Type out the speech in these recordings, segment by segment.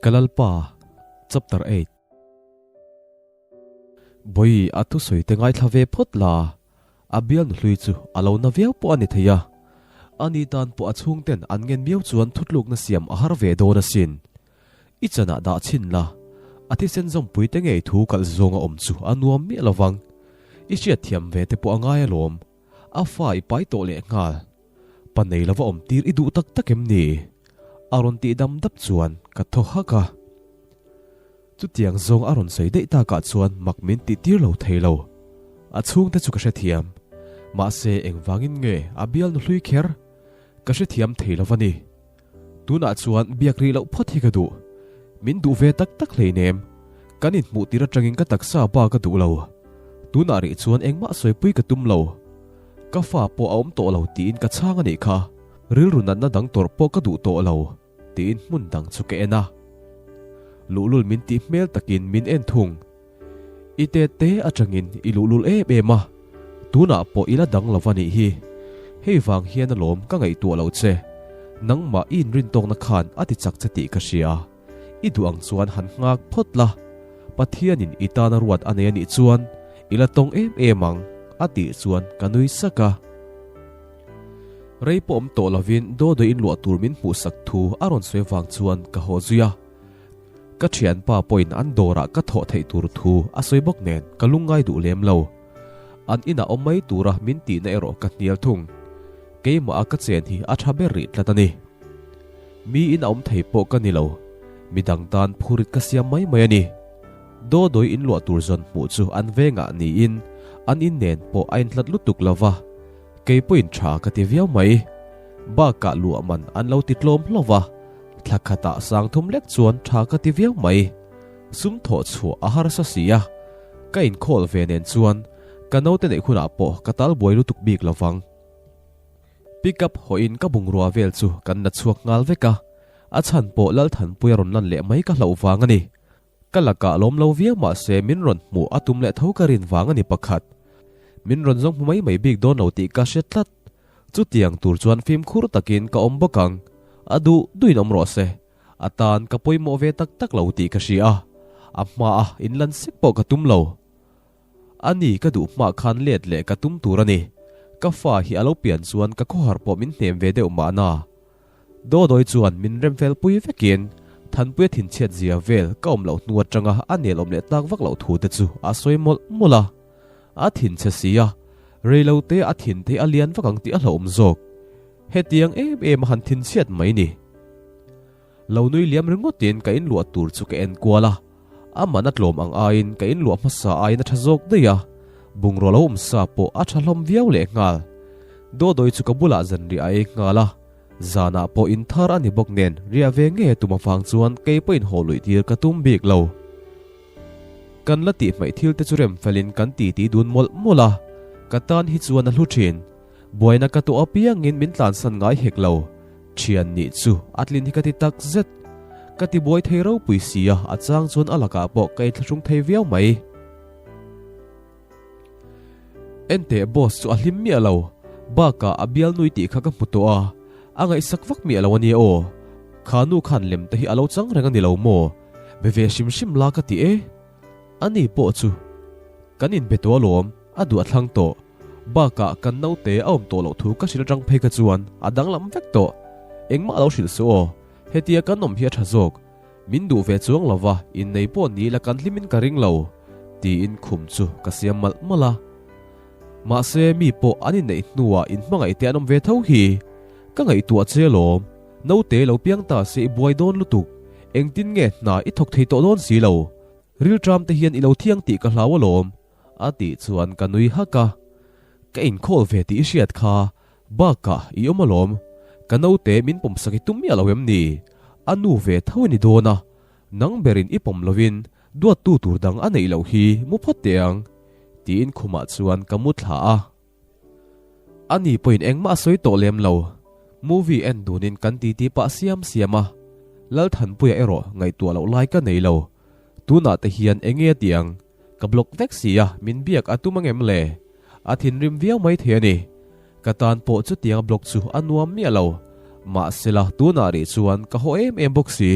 Ka Lalpa, Chapter 8. Bawi a thusawi te ngaithla ve phawt la, a bialnu hlui chu a lo na viau pawh a ni thei a, ani tan pawh a chhungten an ngen miau chuan thutlukna siam a har ve dawn asin. I chanah dah chhin la, a thisen zawmpui te ngei thu kalh zawnga awm chu a nuam miah lovang. I hriatthiam ve te pawh a ngai alawm. A fa i pai tawh leh nghal. Pa nei lova awm tir i duh tak tak em ni? A rawn tih dam dap chuan ka thaw hak a. Chutiang zawng a rawn sawi daih takah chuan mak min tih tir lo thei lo. A chhungte chu ka hrethiam. Mahse engvangin nge a bialnu hlui kher? Ka hrethiam thei lo va ni. Tunah chuan biak rih loh phawt hi ka duh. Min duh ve tak tak hleinem. Kan inhmuh tir atangin ka taksa ba ka duh lo. Tunah rih chuan engmah sawipui ka tum lo. Ka fa pawh a awm tawh lo tiin ka chhang a nih kha. Rilru natna dang tawrh pawh ka duh tawh lo tiin hmun dang chu ka en a. Luhlul min tih hmel takin min en thung. I te te atangin i luhlul em em a, tunah pawh i la dang lo va nih hi. Hei vang hian alawm ka ngaihtuah lo che. Nangmah i inrintawkna khan a ti chak che tih ka hria. I duh ang chuan han nghak phawt la. Pathianin i tana ruat a nei a nih chuan i la tawng em em ang, a tih chuan ka nui sak a. Rei pawh awm tawh lovin Dawdawi inluah tur min hmuhsak thu a rawn sawi vang chuan ka haw zui a. Ka thianpa pawhin an dawrah ka thawh theih tur thu a sawi bawk nen ka lungngai duh lem lo. An inah awm mai tura min tihna erawh ka hnial thung. Keimah a ka chen hi a tha ber rih tlat a ni. Mi in a awm thei pawh ka ni lo. Midang tan phurit ka siam mai mai a ni. Dawdawi inluah tur zawn hmuh chu an vengah niin an in nen pawh a inhlat lutuk lo va, kei pawhin tha ka ti viau mai. Bakah luah man an lo ti tlawm hlauh va. Thla khatah sang thum lek chuan tha ka ti viau mai. Sum thawh chhuah a harsa si a, ka inkhawl ve nen chuan ka naute neih hunah pawh ka tal buai lutuk bik lo vang. Pick up hawhin ka bungrua vel chu kan la chhuak nghal vek a, a chhan pawh Lalthanpuia rawn lan leh mai ka hlauh vang a ni. Ka lakah lawm lo viau mah se min rawn hmuh a tum leh tho ka rin vang a ni pakhat. Min rawn zawng hmu mai mai bik dawn lo tih ka hre tlat. Chutiang tur chuan fimkhur takin ka awm bawk ang. A duh duhin awm rawh se. A tan ka pawimawh ve tak tak lo tih ka hria a, a hmaa inlan sek pawh ka tum lo. A ni ka duh hma khan let leh ka tum tur a ni. Ka fa hi a lo pian chuan ka khawhar pawh min hnem ve deuh mahna. Dawdawi chuan min remfel pui vekin Thanpuia thinchhiat zia vel ka awm loh hnu atanga a nel awm leh tak vak loh thu te chu a sawi mawlh mawlh a. A thinchhe si a, reilote a thin te a lian vak ang tih a hlauhawm zawk. Hetiang em em a han thinchhiat mai ni. Lo nui liam ringawtin ka inluah tur chu ka en kual a, a man a tlawm ang aiin ka inluah hmasa aiin a tha zawk daih a, bungraw lo awm sa pawh a tha hlawm viau lehnghal. Dawdawi chu ka bulah zanriah a ei nghal a, zanah pawh in thar a ni bawk nen riah ve ngei a tum avang chuan kei pawhin haw luih tir ka tum bik lo. Kan la tih hmaih thil te chu rem felin kan titi dun mawlh mawlh a, ka tan hi chuan a hlu thin. Buaina ka tuah apiangin min tlansan ngai hek lo. Thian nih chu a tlin hi ka ti tak zet. Ka ti buai thei ropui si a, a chang chuan a lakah pawh ka inthlahrung thei viau mai. Enteh boss chu a hlim miah lo, bakah a bialnui tih kha ka hmu tawh a, a ngaihsak vak miah lo a nia aw. Kha nu khan lem te hi a lo chang reng a ni lo maw? Be ve hrim hrim la ka ti e. Ani pawh chu kan inbe tawh alawm, a duh a thlang tawh. Bakah kan naute a awm tawh loh thu ka hrilh atang phei kha chuan a danglam vek tawh. Engmah a lo hrilh suh aw, hetia kan awm hi a tha zawk. Min duh ve chuang lo va, innei pawh ni la kan hlimin ka ring lo, tiin khum chu ka siam malh malh a. Mahse mi pawh an inneih hnuah inhmangaih te an awm ve tho hi. Ka ngaihtuah che alawm, naute lo piang ta se i buai dawn lutuk, engtin nge hna i thawk thei tawh dawn si lo. Rilṭam te hian i lo thiang tih ka hlau alawm, a tih chuan ka nui hak a. Ka inkhawl ve tih i hriat kha, bakah i awm alawm. Ka naute min pawmsak i tum miah lo em ni? A nu ve tho i ni dawn a, nang berin i pawm lovin duattu tur dang a neih loh hi mu phawt teh ang, tiin khumah chuan ka mu thla a. Ani pawhin engmah a sawi tawh lem lo. Movie en dunin kan titi pah siam siam a, Lalthanpuia erawh ngaihtuah loh lai ka nei lo. Tunah te hian enge a tih ang? Ka block vek si a, min biak a tum angem le? A thinrim viau mai thei a ni. Ka tan pawh chutiang a block chu a nuam miah lo. Mahsela tunah rih chuan ka haw em em bawk si.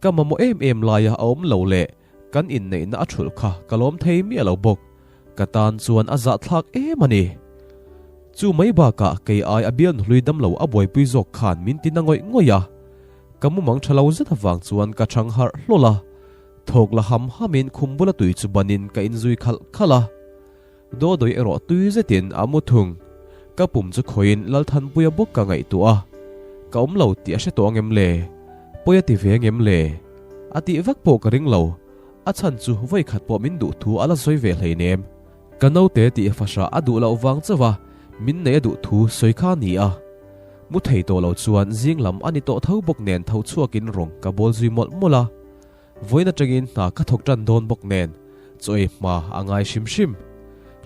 Ka mamawh em em laia a awm lo leh kan inneihna a thulh kha ka lawm thei miah lo bawk. Ka tan chuan a zahthlak em a ni. Chu mai bakah kei ai a bialnu hlui damlo a buaipui zawk khan min ti na ngawih ngawih a. Ka mumang tha lo zet avang chuan ka chhang harh hlawl a. Thawk la ham hamin khum bula tui chu banin ka inzui khalh khalh a. Dawdawi erawh tui zetin a mu thung. Ka pum chu khawiin Lalthanpuia bawk ka ngaihtuah a. Ka awm lo tih a hre tawh angem le? Pawi a ti ve angem le? A tih vak pawh ka ring lo. A chhan chu vawi khat pawh min duh thu a la sawi ve hleinem. Ka naute tih fahrah a duh loh vang chauh a, min nei a duh thu sawi kha a ni a. Mu thei tawh lo chuan zing lam a ni tawh tho bawk nen tho chhuakin rawng ka bawl zui mawlh mawlh a. Vawiin atangin hna ka thawk tan dawn bawk nen chaw ei hma a ngai hrim hrim.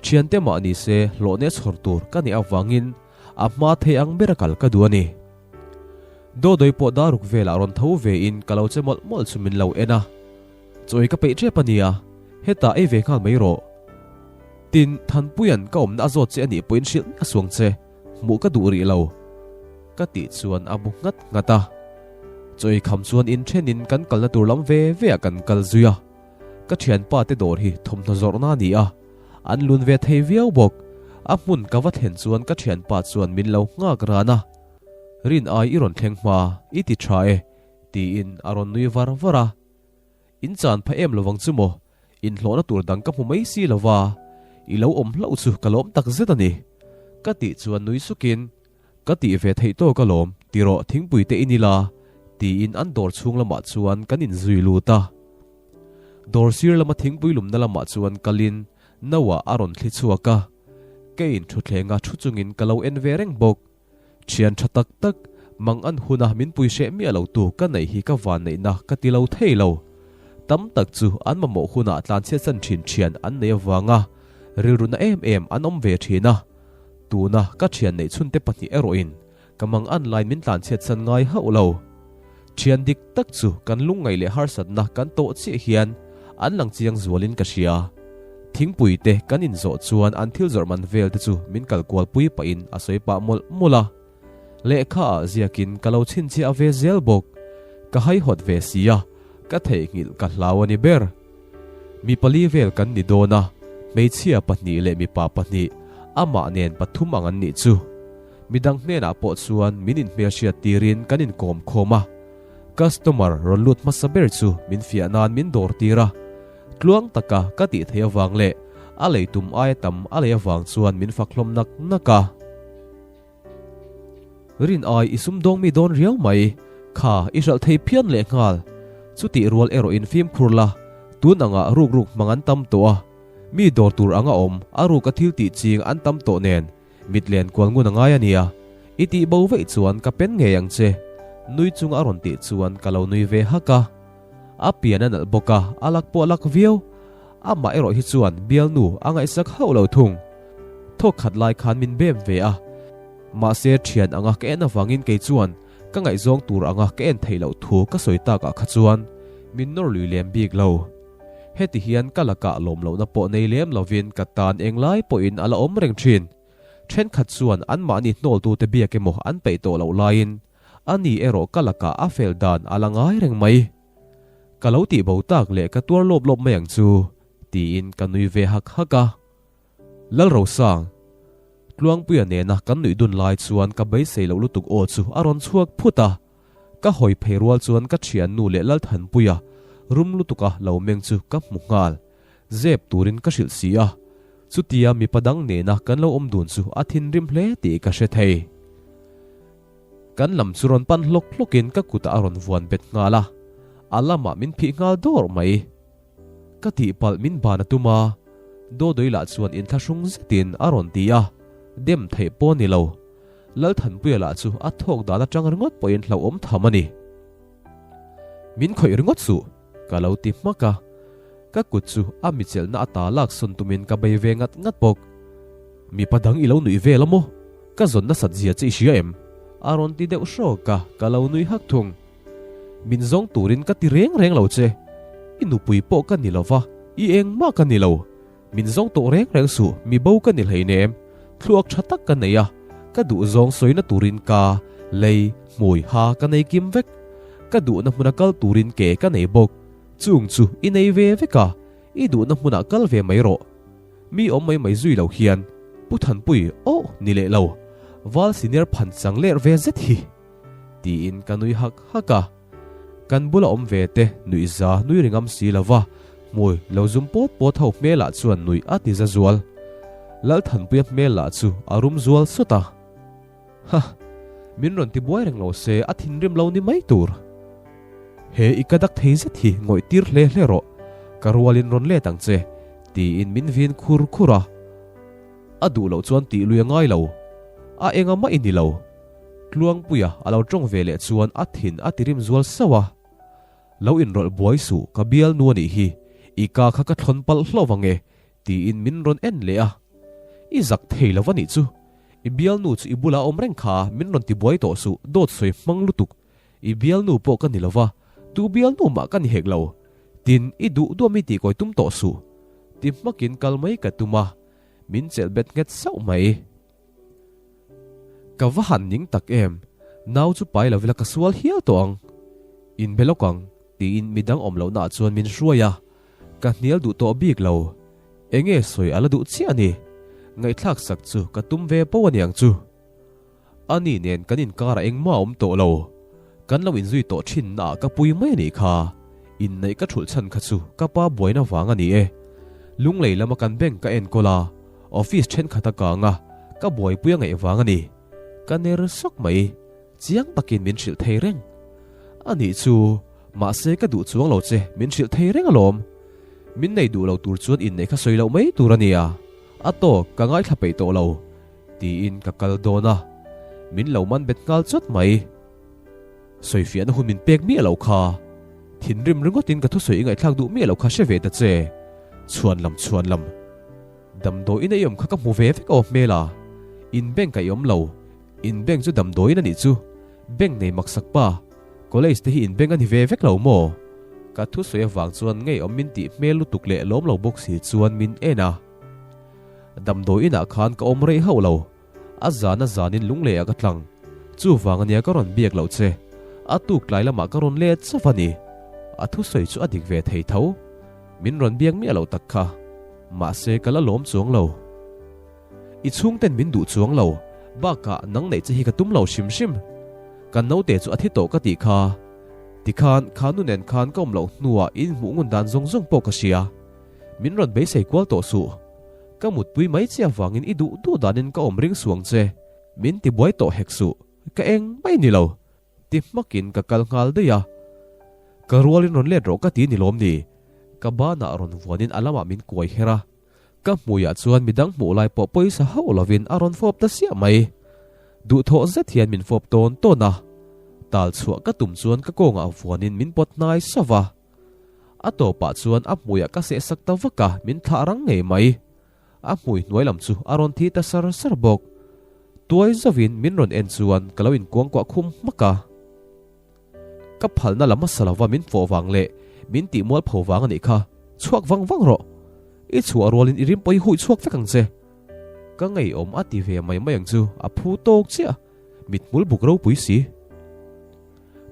Thiante mah ni se hlawhne chhawr tur ka nih avangin a hma thei ang bera kal ka duh a ni. Dawdawi pawh daruk velah rawn tho ve in ka lo che mawlh mawlh chu min lo en a. Chaw ei ka peih tep a nia, hetah ei ve nghal mai rawh. Tin, Thanpuia'n ka awmna a zawt che a nih pawhin hrilh miah suang che. Hmuh ka duh rih lo. Ka tih chuan a bu nghat nghat a. Chaw ei kham chuan inthenin kan kalna tur lam ve ve ah kan kal zui a. Ka thianpa te dawr hi thawmhnaw zawrhna a ni a, an lun ve thei viau bawk. A hmun ka va thlen chuan ka thianpa chuan min lo nghak ran a. Rin ai i rawn thleng hma, i ti tha e, tiin a rawn nui var var a. In chan pha em lovang chu maw? Inhlawhna tur dang ka hmu mai si lo va, i lo awm hlauh chu ka lawm tak zet a ni. Ka tih chuan nui sukin, Ka tih ve theih tawk alawm, ti rawh thingpui te in ila, tiin an dawr chhung lamah chuan kan inzui lut a. Dawr sir lama thingpui lumna lamah chuan kalin Noah a rawn thli chhuak a, keiin thuthlenga thu chungin ka lo en ve reng bawk. Thian tha tak tak, mang an huna min pui hreh miah lo tu ka neih hi ka van neihna ka ti lo thei lo. Tam tak chu an mamawh hunah tlanchhiatsan thin thian an nei avanga rilru na em em an awm ve thin a. Tuna ka thian neih chhunte pahnih erawhin ka mang an lain min tlanchhiatsan ngai hauh lo. Thian dik tak chu kan lungngaih leh harsatna kan tawh chiah hian an lang chiang zualin ka hria. Thingpui te kan inzawh chuan an thil zawrh man vel te chu min kal kual pui pahin a sawi pah mawlh mawlh a. Lehkha ah ziakin ka lo chhinchhiah ve zel bawk. Ka haihawt ve si a, ka theihnghilh ka hlau a ni ber. Mi pali vel kan ni dawn a, hmeichhia pahnih leh mipa pahnih, amah nen pathum ang an nih chu. Midang hnenah pawh chuan min inhmelhriat tirin kan inkawm khawm a, customer rawn lut hmasa ber chu min fiah nan min dawr tir a, tluang taka ka tih theih avang leh a lei tum aia tam a lei avang chuan min fak hlawm nak nak a. Rin ai i sumdawng mi dawn riau mai, kha i hralh thei phian leh nghal. Chutih rual erawh in fimkhur la, tun angah ruk ruk hmang an tam tawh a, mi dawr tur anga awm a ruka thil tih ching an tam tawh nen mit len kual ngun a ngai a nia, i tih bo veih chuan ka pen ngei ang che, nui chunga a rawn tih chuan ka lo nui ve hak a. A pian a nalh bawk a, a lak pawh a lak viau. Amah erawh hi chuan bialnu a ngaihsak hauh lo thung. Thawk khat lai khan min bem ve a, mahse thian anga ka en avangin kei chuan ka ngaihzawng tur anga ka en theih loh thu ka sawi takah kha chuan min nawr lui lem bik lo. Heti hian ka lakah lawm lohna pawh nei lem lovin ka tan englai pawhin a la awm reng thin. Thenkhat chuan anmahni hnawltute biak emaw an peih tawh loh laiin ani erawh ka lakah a fel dan a la ngai reng mai. Ka lo tih bo tak leh ka tuar lawp lawp mai ang chu, tiin ka nui ve hak hak a. Lalrosang, Tluangpuia nena kan nuih dun lai chuan ka beisei loh lutuk aw chu a rawn chhuak phut a. Ka hawi phei rual chuan ka thiannu leh Lalthanpuia rum lutuka lo meng chu ka hmu nghal. Zep turin ka hrilh si a, chutia mipa dang nena kan lo awm dun chu a thinrim hle tih ka hre thei. Kan lam chu rawn pan hlawk hlawkin ka kutah a rawn vuan bet nghal a, a lamah min phih nghal dawr mai. Ka tihpalh min ban a tum a, Dawdawii lah chuan inthlahrung zetin a rawn ti a, dem theih pawh a ni lo. Lalthanpuia lah chu a thawk dan atang ringawt pawhin hlauhawm tham a ni. Min khawih ringawt suh, ka lo ti hmak a. Ka kut chu a michelhna ata laksawn tumin ka bei ve ngat ngat bawk. Mipa dang i lo nuih vel a maw? Ka zawn nasat zia che i hria em? A rawn ti deuh hrawk a, ka lo nui hak thung. Min zawng turin ka ti reng reng lo che. I nupui pawh ka ni lo va, i engmah ka ni lo. Min zawng tawh reng reng suh, mi bo ka ni hleinem. Thluak tha tak ka nei a, ka duh zawng sawina turin ka, lei, hmui, ha ka nei kim vek. Ka duhna hmuna kal turin ke ka nei bawk. Chung chu i nei ve vek a, i duhna hmunah kal ve mai rawh. Mi awm mai mai zui lo hian Pu Thanpui oh ni leh lo, Val senior phan chang ler ve zet hi! Tiin ka nui hak hak a. Kan bula awm ve te nuih za nui ringam si lo va, hmui lo zum pawt pawt ho hmelah chuan nuih a ti za zual. Lalthanpuia hmel lah chu a rum zual sawt a. Ha! Min rawn ti buai reng lo se a thinrim lo ni mai tur. He i ka dak thei zet hi ngawih tir hle hle rawh, ka rualin rawn let ang che, tiin min vin khur khur a. A duh loh chuan tih lui a ngai lo. A enga mah i ni lo. Tluangpuia a lo tawng ve leh chuan a thin a ti rim zual sauh a. Lo inrawlh buai suh, ka bialnu a nih hi, i ka kha ka thlawn palh hlauh ang e, tiin min rawn en leh a. I zak thei lo va nih chu. I bialnu chu i bula awm reng kha min rawn ti buai tawh suh, dawt sawi hmang lutuk. I bialnu pawh ka ni lo va, tu bialnu mah ka ni hek lo. Tin, i duh duah mi tihkawi tum tawh suh. Ti hmakin kal mai ka tum a, min chelh bet nghet sauh mai. Ka va han ning tak em, nau chu pai lo ila ka sual hial tawh ang. Inbe lawk ang, tiin midang awm lohnaah chuan min hruai a. Ka hnial duh tawh bik lo. Enge sawi a la duh chiah a ni. Ngaihthlak sak chu ka tum ve po a niang chu. Ani nen kan inkarah engmah a awm tawh lo. Kan lo inzui tawh thin naah ka pui mai a nih kha. Inneih ka thulh chhan kha chu ka pa buaina vang a ni e. Lunglei lama kan bank ka enkawl a, office thenkhat a kang a, ka buaipui a ngaih vang a ni. Ka ner sawk mai. Chiang takin min hrilh thei reng. A nih chu, mahse ka duh chuang lo che, min hrilh thei reng alawm. Min nei duh lo tur chuan inneih kha sawi loh mai tur a nia. A tawk, ka ngaithla peih tawh lo. Tiin ka kal dawn a, min lo man bet nghal chawt mai. Sawifiahna hun min pek miah loh kha. Thinrim ringawtin ka thusawi i ngaihthlak duh miah loh kha hre ve ta che. Chhuan lam chhuan lam. Damdawiin a i awm kha ka hmu ve vek aw hmel a. In bank ah i awm lo. In bank chu damdawiin a nih chu. Bank nei maksak pa. College te hi in bank a ni ve vek lo maw? Ka thusawi avang chuan ngeiawm min tih hmel lutuk leh lawm lo bawk si chuan min en a. Damdawiin ah khan ka awm rei hauh lo. A zan a zanin lunglei ah ka tlang. Chuvang ania ka rawn biak loh che. A tuk tlai lamah ka rawn let chauh a ni. A thusawi chu a dik ve thei tho. Min rawn biak miah loh tak kha. Mahse ka la lawm chuang lo. I chhungten min duh chuang lo. Bakah nang neih che hi ka tum lo hrim hrim. Kan naute chu a thi tawh ka tih kha. Tikhan kha nu nen khan ka awm loh hnuah in hmuh ngun dan zawng zawng pawh ka hria. Min rawn beisei kual tawh suh. Ka mutpui mai che avangin i duh duh danin ka awm ring suang che. Min ti buai tawh hek suh. Ka eng mai ni lo. Ti hmakin ka kal nghal daih a. Ka rualin rawn let rawh ka ti ni lawm ni? Ka banah rawn vuanin a lamah min kuai her a. Ka hmuiah chuan midang hmuh lai pawh pawisa hauh lovin a rawn fawp ta siah mai. Duhthawh zet hian min fawp tawn tawn a. Tal chhuah ka tum chuan ka kawngah vuanin min pawt hnai sauh a. A tawpah chuan a hmuiah ka sehsak ta vak a, min thlah rang ngei mai. A hmui hnuai lam chu a rawn thi ta sar sar bawk. Tuai zauhin min rawn en chuan ka lo inkuangkuah khum hmak a. Ka phalna la hmasa lova min fawh vang leh min tih mual pho vang a nih kha, chhuak vang vang rawh. I chhuah rualin i rim pawh i hui chhuak vek ang che. Ka ngeiawm a ti ve mai mai ang chu, a phu tawk chiah. Mithmul buk ropui si.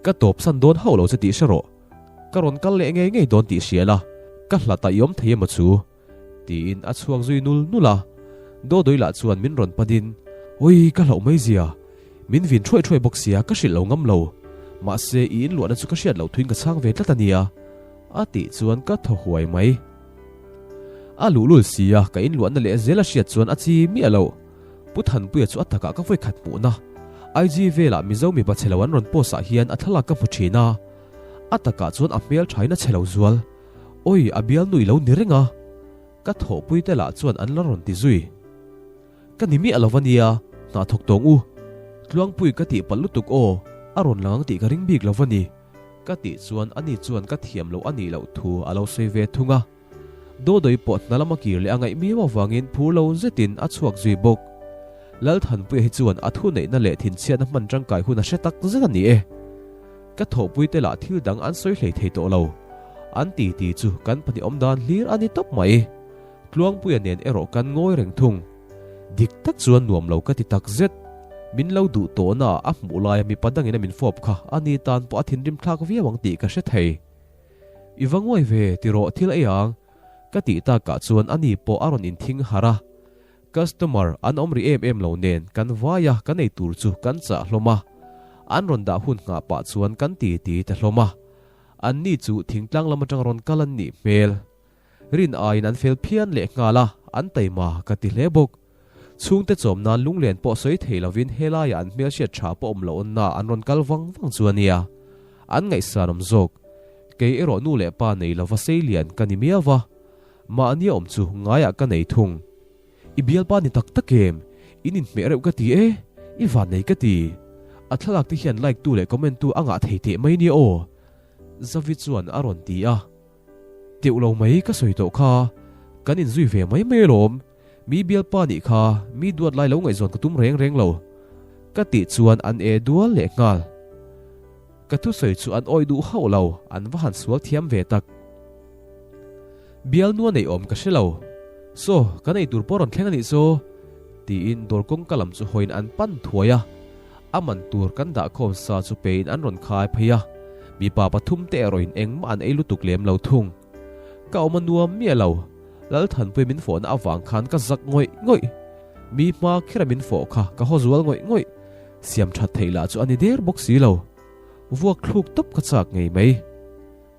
Ka tawpsan dawn hauh lo che tih hre rawh. Ka rawn kal leh ngei ngei dawn tih hria la, ka hlat ah i awm thei emaw chu? Tiin a chhuak zui nul nul a. Dawdawih lah chuan min rawn panin, Ui, ka hlauh mai zia. Min vin thuai thuai bawk sia, ka hrilh lo ngam lo. Mahse, i inluahna chu ka hriat loh thuin ka chhang ve tlat a nia. A tih chuan ka thaw huai mai. A luhlul sia, ka inluahna leh zel a hriat chuan a chi miah lo. Pu Thanpuia chu a takah ka vawikhat hmuhna. IG velah Mizo mipa chhe lo an rawn post ah hian a thlalak ka hmu thin a. A takah chuan a hmel thain a chhe lo zual. Oi, a bialnu i lo ni reng a. Ka thawhpui te lah chuan an la rawn ti zui. Ka ni miah lo va nia, hna thawk tawng u. Tluangpui ka tih palh lutuk aw, a rawn lang ang tih ka ring bik lo va ni. Ka tih chuan ani chuan ka thiam loh a nih loh thu a lo sawi ve thung a. Dawdawih pawh hna lama kir leh a ngaih miau avangin phur lo zetin a chhuak zui bawk. Lalthanpuia hi chuan a thuneihna leh thinchhiatna hman tangkai hun a hre tak zet a ni e. Ka thawhpuite lah thil dang an sawi hlei thei tawh lo. An titi chu kan pahnih awm dan hlir a ni tawp mai. Tluangpuia nen erawh kan ngawi reng thung. Dik tak chuan nuam lo ka ti tak zet. Min lo duh tawhna a hmuh laia mipa dangin a min fawp kha a ni tan pawh a thinrim thlak viau ang tih ka hre thei. I va nguai ve tiraw thil ei ang ka tih takah chuan a ni pawh a rawn inthing harh a. Customer an awm rih em em lo nen kan vai a kan ei tur chu kan chah hlawm a. An rawn dah hun nghah pah chuan kan ti ti ta hlawm a. An ni chu thingtlang lam atang rawn kal an nih hmel. Rin aiin an fel phian leh nghal a, an taima ka ti hle bawk. Chhungte chawm nan lunglen pawh sawi thei lovin helaiah an hmelhriat tha pawh awm loh na an rawn kal vang vang chu a nia. An ngaihsan awm zawk. Kei erawh nu leh pa nei lova sei lian ka ni miau va. Mahni awm chu ngaiah ka nei thung. I bialpa ni tak tak em? In inhmeh reuh ka ti e. I vannei ka ti. A thlalak te hian like tu leh comment tu a ngah thei teh mai nia aw. Zavi chuan a rawn ti a. Teuh lo mai ka sawi tawh kha, kan inzui ve mai mai alawm. Mi bialpa nih kha mi duat lai lo ngaihzawn ka tum reng reng lo. Ka tih chuan an e dual leh nghal. Ka thusawi chu an awih duh hauh lo, an va han sual thiam ve tak. Bialnu a neih awm ka hre lo. Saw, kan ei tur pawh rawn thleng a nih chu. Tiin dawr kawngka lam chu hawiin an pan thuai a. A man tur kan dahkhawm sa chu pein an rawn khai phei a. Mipa pathum te erawhin engmah an ei lutuk lem lo thung. Ka awm a nuam miah lo. Lalthanpui min fawhna avang khan ka zak ngawih ngawih. Mi hma khera min fawh kha ka haw zual ngawih ngawih. Siam that theih lah chu a ni der bawk si lo. Vuak thluk tawp ka chak ngei mai.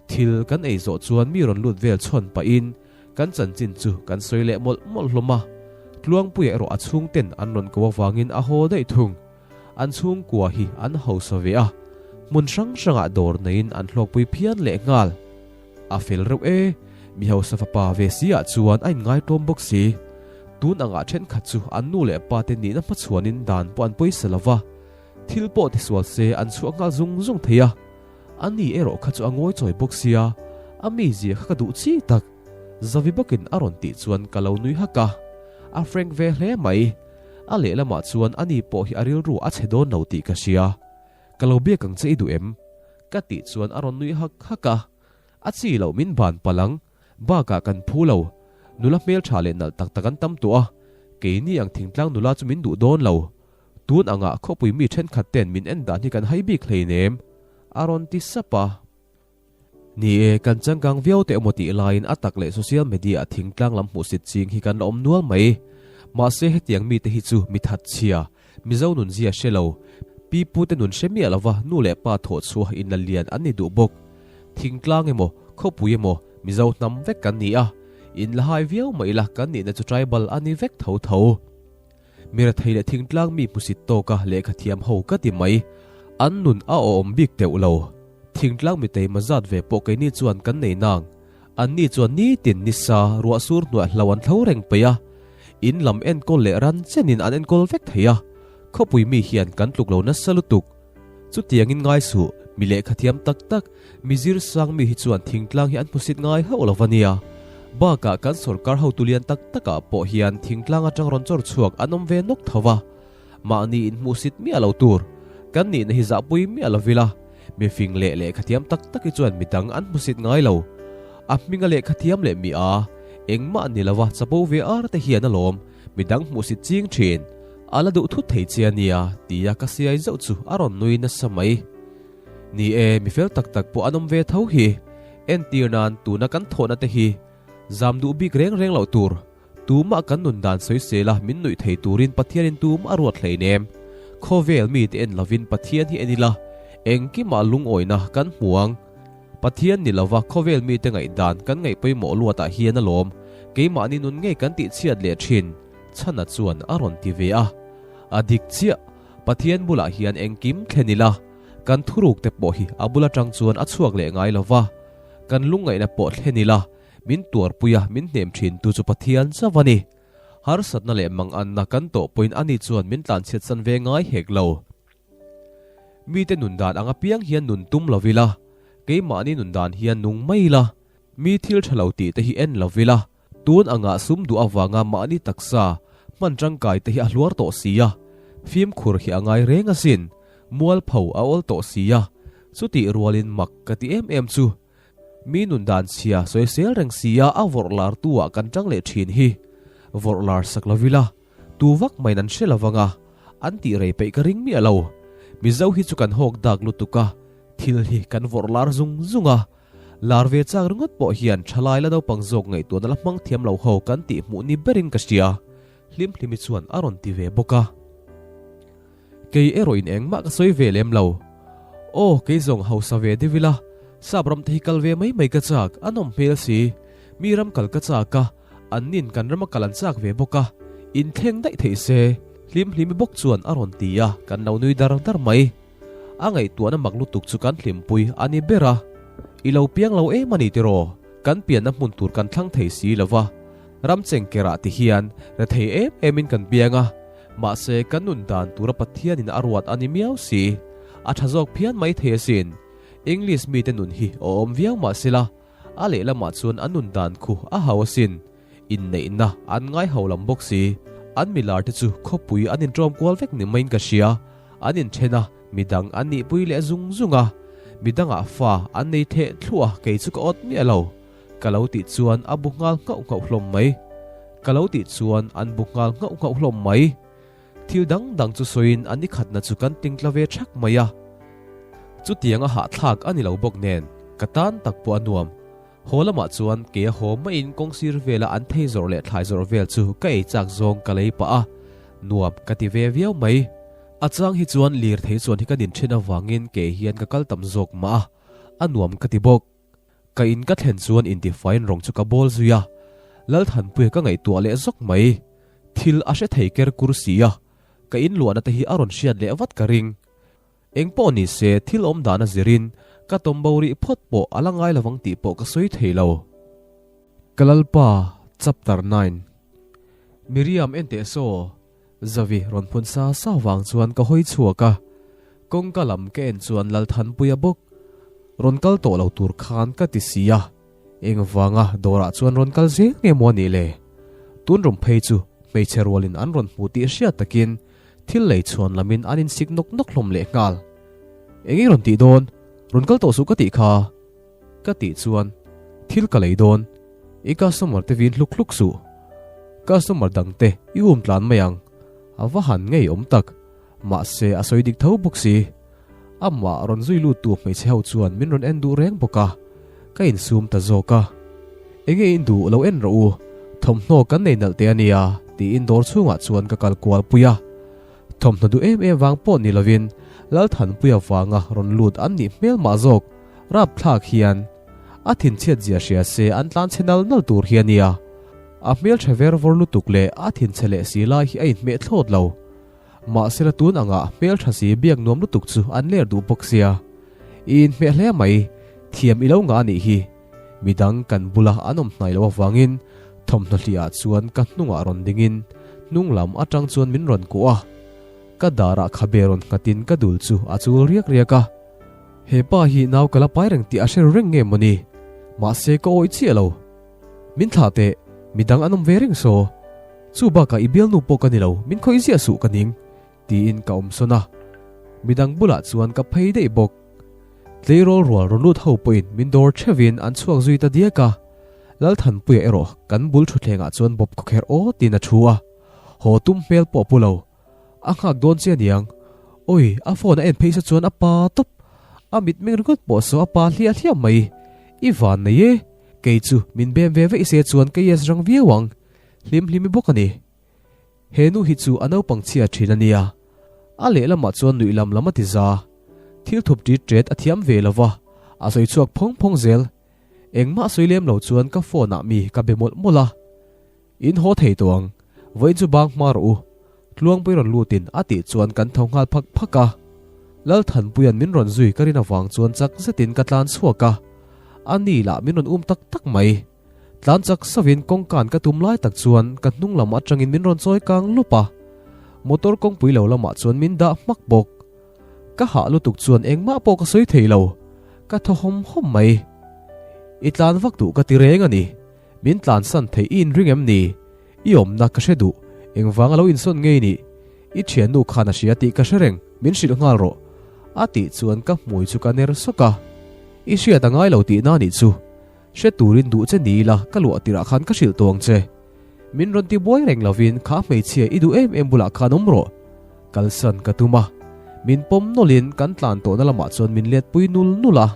Thil kan ei zawh chuan mi rawn lut vel chhawn pahin kan chanchin chu kan sawi leh mawlh mawlh hlawm a. Tluangpuia erawh a chhungten an rawn ko avangin a haw daih thung. An chhungkua hi an hausa ve a, hmun hrang hrangah dawr neiin an hlawkpui phian leh nghal. A fel reuh e, mi hausa fapa ve si ah chuan a inngai tlawm bawk si. Tun angah thenkhat chu an nu leh pa te nihna hmachhuanin dan pawh an pawisa lo va, thil pawh tisual se an chhuah nghal zung zung thei a. Ani erawh kha chu a ngawi chawi bawk sia, a mizia kha ka duh chi tak. Zavi bawkin a rawn tih chuan ka lo nui hak a, a frank ve hle mai. A lehlamah chuan ani pawh hi a rilru a chhe dawn lo tih ka hria. Ka lo biak ang che i duh em? Ka tih chuan a rawn nui hak hak a. A chi loh min ban palh ang, bakah kan phu lo. Nula hmeltha leh nalh tak tak an tam tawh a, keini ang thingtlang nula chu min duh dawn lo. Tun angah khawpui mi thenkhat ten min en dan hi kan hai bik hleinem, a rawn ti sap a. Ni e, kan changkang viau teh emaw tih laiin a tak leh social media ah thingtlang lam hmuhsit ching hi kan la awm nual mai. Mahse hetiang mite hi chu mi thatchhia, Mizo nunzia hre lo, pi pute nun hre miah lova nu leh pa thawh chhuah inla lian an ni duh bawk. Thingtlang emaw, khawpui emaw, Mizo hnam vek kan ni a, inla hai viau mah ila kan nihna chu tribal a ni vek tho tho. Mi rethei leh thingtlang mi hmusit tawka lehkha thiam ho ka ti mai. An nun a awm bik teuh lo. Thingtlang mi teima zat ve pawh keini chuan kan nei nang. Anni chuan nitin nisa ruah sur hnuai hlo an thlo reng peih a. In lam enkawl leh ran chenin an enkawl vek thei a. Khawpui mi hian kan tluk lo nasa lutuk. Chutiangin ngai suh, mi lehkha thiam tak tak, mi zir sang mi hi chuan thingtlang hi an hmusit ngai hauh lo va nia. Bakah kan sorkar hotu lian tak takah pawh hian thingtlang atang rawn chawr chhuak an awm ve nawk tho va. Mahni inhmuhsit miah lo tur, kan nihna hi zahpui miah lo ila, mi fing leh lehkha thiam tak tak hi chuan midang an hmusit ngai lo. A hminga lehkha thiam leh mi a, engmah ni lova chapo ve ar te hian alawm midang hmuhsit ching thin. A la duh thut thei che a nia, tia ka siai zauh chu a rawn nui nasa mai. Ni e, mi fel tak tak pawh an awm ve tho hi. Entir nan tuna kan thawhna te hi zam duh bik reng reng loh tur. Tumah kan nun dan sawisel a min nuih thei turin Pathianin tumah a ruat hleinem. Khawvel mite en lovin Pathian hi en ila, engkimah lungawina kan hmu ang. Pathian ni lova khawvel mite ngaihdan kan ngaih pawimawh luatah hian alawm keimahni nun ngei kan tihchhiat leh thin. Chhana chuan a rawn ti ve a. A dik chiah, Pathian bulah hian engkim thlen ila, kan thuruk te pawh hi a bul atang chuan a chhuak leh ngai lova, kan lungngaihna pawh thlen ila, min tuarpui a min hnem thin tu chu Pathian chauh a ni. Harsatna leh manganna kan tawh pawhin ani chuan min tlanchhiatsan ve ngai hek lo. Mite nun dan ang apiang hian nun tum lo ila, keimahni nun dan hian nung mai ila, mi thil tha lo tih te hi en lo ila, Tun angah sum duh avanga mahni taksa hman tangkai te hi a hluar tawh si a, fimkhur hi a ngai reng asin, mualpho a awl tawh si a, chutih rualin mak ka ti em em chu mi nun dan chhia sawisel reng si a a vawrh lar tu ah kan tang leh thin hi vawrh lar sak lo ila tu vak maiin an hre lo vang a. An tih rei peih ka ring miah lo. Mizo hi chu kan hawk dak lutuk a, thil hi kan vawrh lar zung zung a. Lar ve chak ringawt pawh hian thalai la naupang zawk ngaihtuahna la hmang thiam lo ho kan tih hmuh ni berin ka hria. Hlimhlimi chuan a rawn ti ve bawk a. Kei erawh in engmah ka sawi ve lem lo. Aw, kei zawng hausa ve deuh ila, sap ram te hi kal ve mai mai ka chak, a nawm hmel si. Mi ram kal ka chak a, an nin kan rama kal an chak ve bawk a, in thleng daih theih se, Hlimhlimi bawk chuan a rawn ti a, kan lo nui dar dar mai. A ngaihtuahna mak lutuk chu kan hlimpui a ni ber a. I lo piang lo em a ni tiraw? Kan pianna hmun tur kan thlang thei si lo va, ram chengkerah ti hian rethei em emin kan piang a, mahse kan nun dan tura Pathianin a ruat a ni miau si. A tha zawk phian mai thei asin. English mite nun hi awm viau mahsela, a lehlamah chuan an nun dan khu a hau asin. Inneihna an ngai ho lam bawk si. An milar te chu khawpui an inṭawm kual vek ni maiin ka hria. An inthen a, midang an nihpui leh zung zung a. Midangah fa an nei theh thluah a, kei chu ka awt miah lo. Ka lo tih chuan a bu nghal nghauh nghauh hlawm mai. Ka lo tih chuan an bu nghal nghauh nghauh hlawm mai. Thil dang dang chu sawiin an ikhatna chu kan tingtla ve thak mai a. Chutiang a hahthlak a ni lo bawk nen, ka tan tak pawh a nuam. Haw lamah chuan kei a haw maiin kawngsir vela an thei zawrh leh thlai zawrh vel chu ka ei chak zawng ka lei pah a, nuam ka ti ve viau mai. A chang hi chuan lirthei chuan hi ka nin thin avangin kei hian ka kal tam zawk mah a, a nuam ka ti bawk. Ka in ka thlen chuan intifaiin rawng chu ka bawl zui a, Lalthanpuia ka ngaihtuah leh zawk mai. Thil a hre thei ker kur si a, ka inluahna te hi a rawn hriat leh vat ka ring. Eng pawh ni se, thil awm dan a zirin ka tawm bo rih phawt pawh a la ngai lovang tih pawh ka sawi thei lo. Ka Lalpa, Chapter 9 Miriam en teh saw, Zavi rawn phun sa sa vang chuan ka hawi chhuak a, kawngka lam ka en chuan Lalthanpuia bawk rawn kal tawh lo tur khan ka ti si a, engvanga dawrah chuan rawn kal zel nge maw a nih le? Tun rum phei chu hmeichhe rualin an rawn hmu tih hriat takin Thil lei chhuan lamin an insik nawk nawk hlawm leh nghal. Eng i rawn tih dawn? Rawn kal tawh suh ka tih kha. Ka tih chuan, Thil ka lei dawn. I customer te vin hluk hluk suh. Customer dang te i um tlan mai ang. A va han ngei awm tak. Mahse a sawi dik tho bawk si. Amah rawn zui lut tu hmeichhe ho chuan min rawn en duh reng bawk a, ka insum ta zawk a. Enge in duh lo en rawh u, thawmhnaw kan nei nalh teh a nia tiin dawr chhungah chuan ka kal kual pui a. Thawmhnaw duh em em vang pawh ni lovin Lalthanpuia vanga rawn lut an nih hmel mah zawk rapthlak hian a thinchhiat zia hria se an tlan chhe nal nal tur hi a nia. A hmeltha ver vawr lutuk leh a thinchhe leh si lai hi a inhmeh thlawt lo. Mahsela tun angah hmeltha si biak nuam lutuk chu an ler duh bawk sia. I inhmeh hle mai, thiam i lo ngah anih hi. Midang kan bula an awm hnai loh avangin thawmhnaw hliah chuan ka hnungah rawn dingin hnung lam atang chuan min rawn kuah a. Ka darah khabe rawn nghatin ka dul chu a chul riak riak a. He pa hi nau ka la pai reng tih a hre ru reng nge mawni? Mahse ka awih chiah lo. Min thlah teh, midang an awm ve reng saw. Chu bakah i bialnu pawh ka ni lo, min khawih ziah suh ka ning, tiin ka awm sawn a. Midang bulah chuan ka phei daih bawk. Tleirawl rual rawn lut ho pawhin min dawr theuhin an chhuak zui ta diak a. Lalthanpuia erawh kan bul thutthlengah chuan bawp khawkherh awtin a thu a. Haw tum hmel pawh pu lo. A nghak dawn che aniang. Awi, a phone a en phei sa chuan a pa tawp. A mitmeng ringawt pawh saw a pa hliah hliah mai. I van nei e. Kei chu min bem ve veih se chuan ka yes rang viau ang. Hlim hlimi bawk a ni. He nu hi chu a naupang chhia thin a nia. A lehlamah chuan nuih lam lam a ti za. Thil thup ṭit ṭet a thiam ve lo va, a sawi chhuak phawng phawng zel. Engmah sawi lem lo chuan ka phone ah mi ka be mawlh mawlh a. In haw thei tawh ang, vawiin chu bang hma rawh u. Tluangpui rawn lutin a tih chuan kan tho nghal phak phak a. Lalthanpuia'n min rawn zui ka rin avang chuan chak zetin ka tlan chhuak a. A ni lah min rawn um tak tak mai. Tlan chak sauvin kawngkan ka tum lai tak chuan ka hnung lam atangin min rawn chawi kang lup a. Motor kawngpui lo lamah chuan min dah hmak bawk. Ka hah lutuk chuan engmah pawh ka sawi thei lo. Ka thaw hawm hawm mai. I tlan vak duh ka ti reng a ni. Min tlansan thei i inring em ni? I awmna ka hre duh. Engvanga lo insawn ngei nih? I thiannu khan a hria tih ka hre reng, min hrilh nghal rawh. A tih chuan ka hmui chu ka ner sawk a. I hriat a ngai lo tihna nih chu. Hre turin duh che ni ila ka luah tirah khan ka hrilh tawh ang che. Min rawn ti buai reng lovin kha hmeichhia i duh em em bulah khan awm rawh. Kalsan ka tum a, min pawm nawlhin kan tlan tawhna lamah chuan min let pui nul nul a.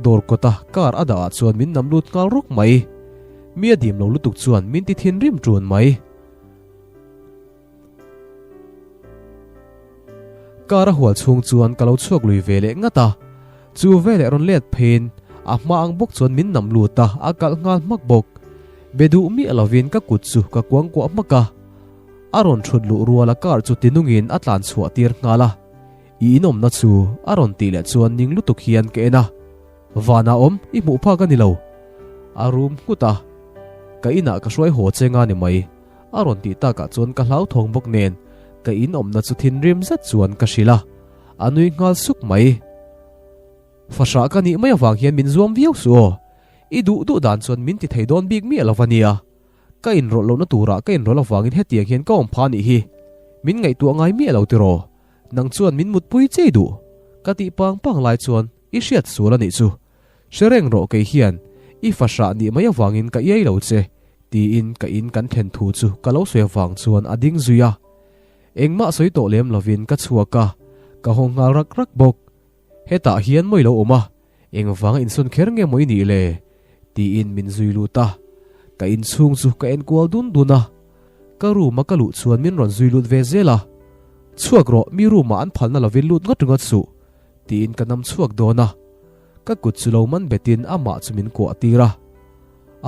Dawr kawta car a dah ah chuan min nam lut nghal rawk mai. Mi a dim lo lutuk chuan min ti thinrim ṭun mai. Car a hual chhung chuan ka lo chhuak lui ve leh ngat a, chu veleh rawn let pheiin a hma ang bawk chuan min nam lut a, a kalh nghal hmak bawk. Be duh miah lovin ka kut chu ka kuang kuah hmak a, a rawn thut luh ruala car chu tinungin a tlan chhuah tir nghal a, I inawmna chu a rawn tih leh chuan ning lutuk hian ka en a, Vanah awm i hmuh phak a ni lo, a rum nghut a, ka inah ka hruai haw che nga ni mai. A rawn tih takah chuan ka hlauthawng bawk nen ka in awmna chu thinrim zet chuan ka hrilh a, a nui nghal suk mai. Fahrah ka nih mai avang hian min zuam viau suh aw, i duh duh dan chuan min ti thei dawn bik miah lo va nia. Ka inrawlh lohna turah ka inrawlh avangin hetiang hian ka awm pha nih hi. Min ngaihtuah ngai miah lo tiraw? Nang chuan min mutpui chei duh? Ka tih pang pang lai chuan i hriat sual a nih chu. Hre reng rawh kei hian i fahrah nih mai avangin ka iai lo che, tiin ka in kan thlen thu chu ka lo sawi avang chuan a ding zui a. Engmah sawi tawh lem lovin ka chhuak a, ka haw nghal rak rak bawk. Hetah hian mawi lo awm a, engvanga insawn kher nge maw i nih le? tiin min zui lut a. Ka inchhung chu ka enkual dun dun a, ka room a ka luh chuan min rawn zui lut ve zel a. Chhuak rawh, mi room ah an phalna lovin lut ngawt ringawt suh, tiin ka nam chhuak dawn a, ka kut chu lo man betin amah chu min kuah tir a.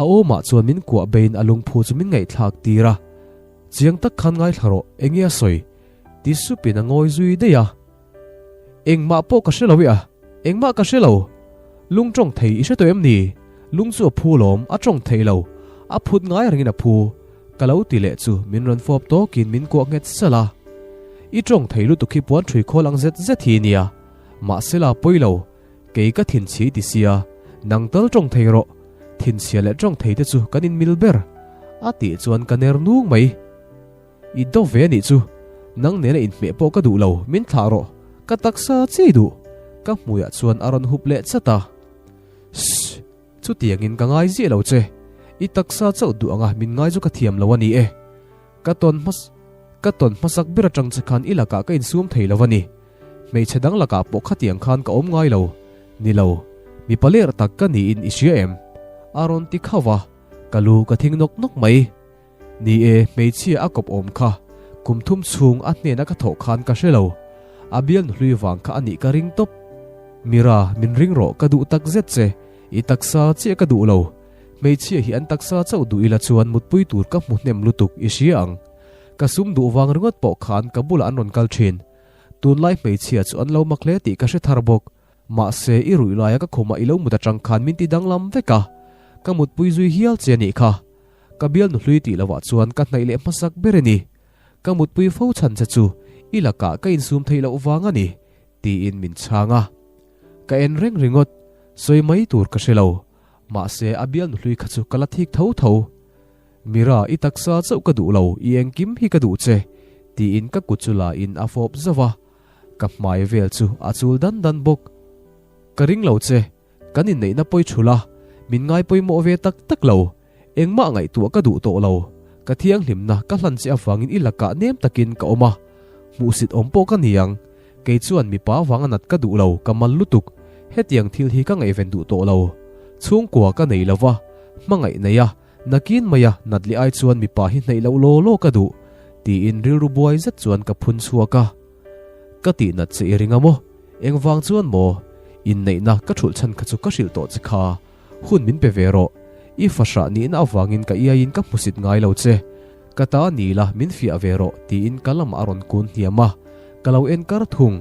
A awmah chuan min kuah beiin a lungphu chu min ngaihthlak tir a, Chiang tak khan ngaithla rawh, enge a sawi? ti supin a ngawi zui daih a. Engmah pawh ka hre lo i a, engmah ka hre lo. Lung tawng thei i hre tawh em ni? Lung chu a phu lawm, a tawng thei lo. A phut ngai rengin a phu. Ka lo ti leh chu min rawn fawp tawkin min kuah nghet salh a. I tawng thei lutuk hi puan ṭhui khawl ang zet zet hi nia. Mahsela pawi lo, kei ka thinchhi ti sia, nang tal tawng thei rawh. Thinchhia leh tawng thei te chu kan inmil ber. A tih chuan ka ner nung mai. I do ve anih chu, nang nena inhmeh pawh ka duh lo, min thlah rawh, ka taksa chiai duh. Ka hmuiah chuan a rawn hup leh chat a. Shh! Chutiangin ka ngai ziah lo che, i taksa chauh duh anga min ngai chu ka thiam lo a ni e. Ka tawn hmas ka tawn hmasak ber atang che khan i lakah ka insum thei lo a ni. Hmeichhe dang lakah pawh khatiang khan ka awm ngai lo. Ni lo, mipa ler tak ka niin i hria em? A rawn ti khauh a, ka lu ka thing nawk nawk mai. Ni e, hmeichhia a kawp awm kha kum thum chhung a hnena ka thawh khan ka hre lo. A bialnu hlui vang kha a nih ka ring tawp. Mira, min ring rawh, ka duh tak zet che. I taksa chiah ka duh lo. Hmeichhia hi an taksa chauh duh ila chuan mutpui tur ka hmu hnem lutuk i hria ang. Ka sum duh vang ringawt pawh khan ka bulah an rawn kal thin. Tunlai hmeichhia chu an lo mak hle tih ka hre thar bawk. Mahse, i ruih laia ka khumah i lo mut atang khan min ti danglam vek a. Ka mutpui zui hial che a nih kha. Ka bialnu hlui tih lovah chuan ka hnaih leh hmasak ber a ni. Ka mutpui fo chhan che chu i lakah ka insum theih loh vang a ni, tiin min chhang a. Ka en reng ringawt, sawi mai tur ka hre lo. Mahse, a bialnu hlui kha chu ka la thik tho tho. Mira, i taksa chauh ka duh lo, i engkim hi ka duh che, tiin ka kut chu la in a fawp zauh a. Ka hmai vel chu a chul dan dan bawk. Ka ring lo che, Kan inneihna pawi thul a, min ngai pawimawh ve tak tak lo. Engmah ngaihtuah ka duh tawh lo. Ka thianghlimna ka hlan che avangin i lakah nem takin ka awm a. Hmuhsit awm pawh ka ni ang. Kei chuan mipa avanga nat ka duh lo, ka mal lutuk. Hetiang thil hi ka ngaihven duh tawh lo. Chhungkua ka nei lo va, hmangaih nei a, nakin maia nat leh ai chuan mipa hi hnaih loh law law ka duh, tiin rilru buai zet chuan ka phun chhuak a. Ka tih nat che i ring a maw? Engvang chuan maw? Inneihna ka thulh chhan kha chu ka hrilh tawh che kha. Hun min pe ve rawh. I fahrah nihna avangin ka iaiin ka hmusit ngai lo che. Ka ta ni la min fiah ve rawh tiin ka lamah a rawn kun hniam a, ka lo en kar thung.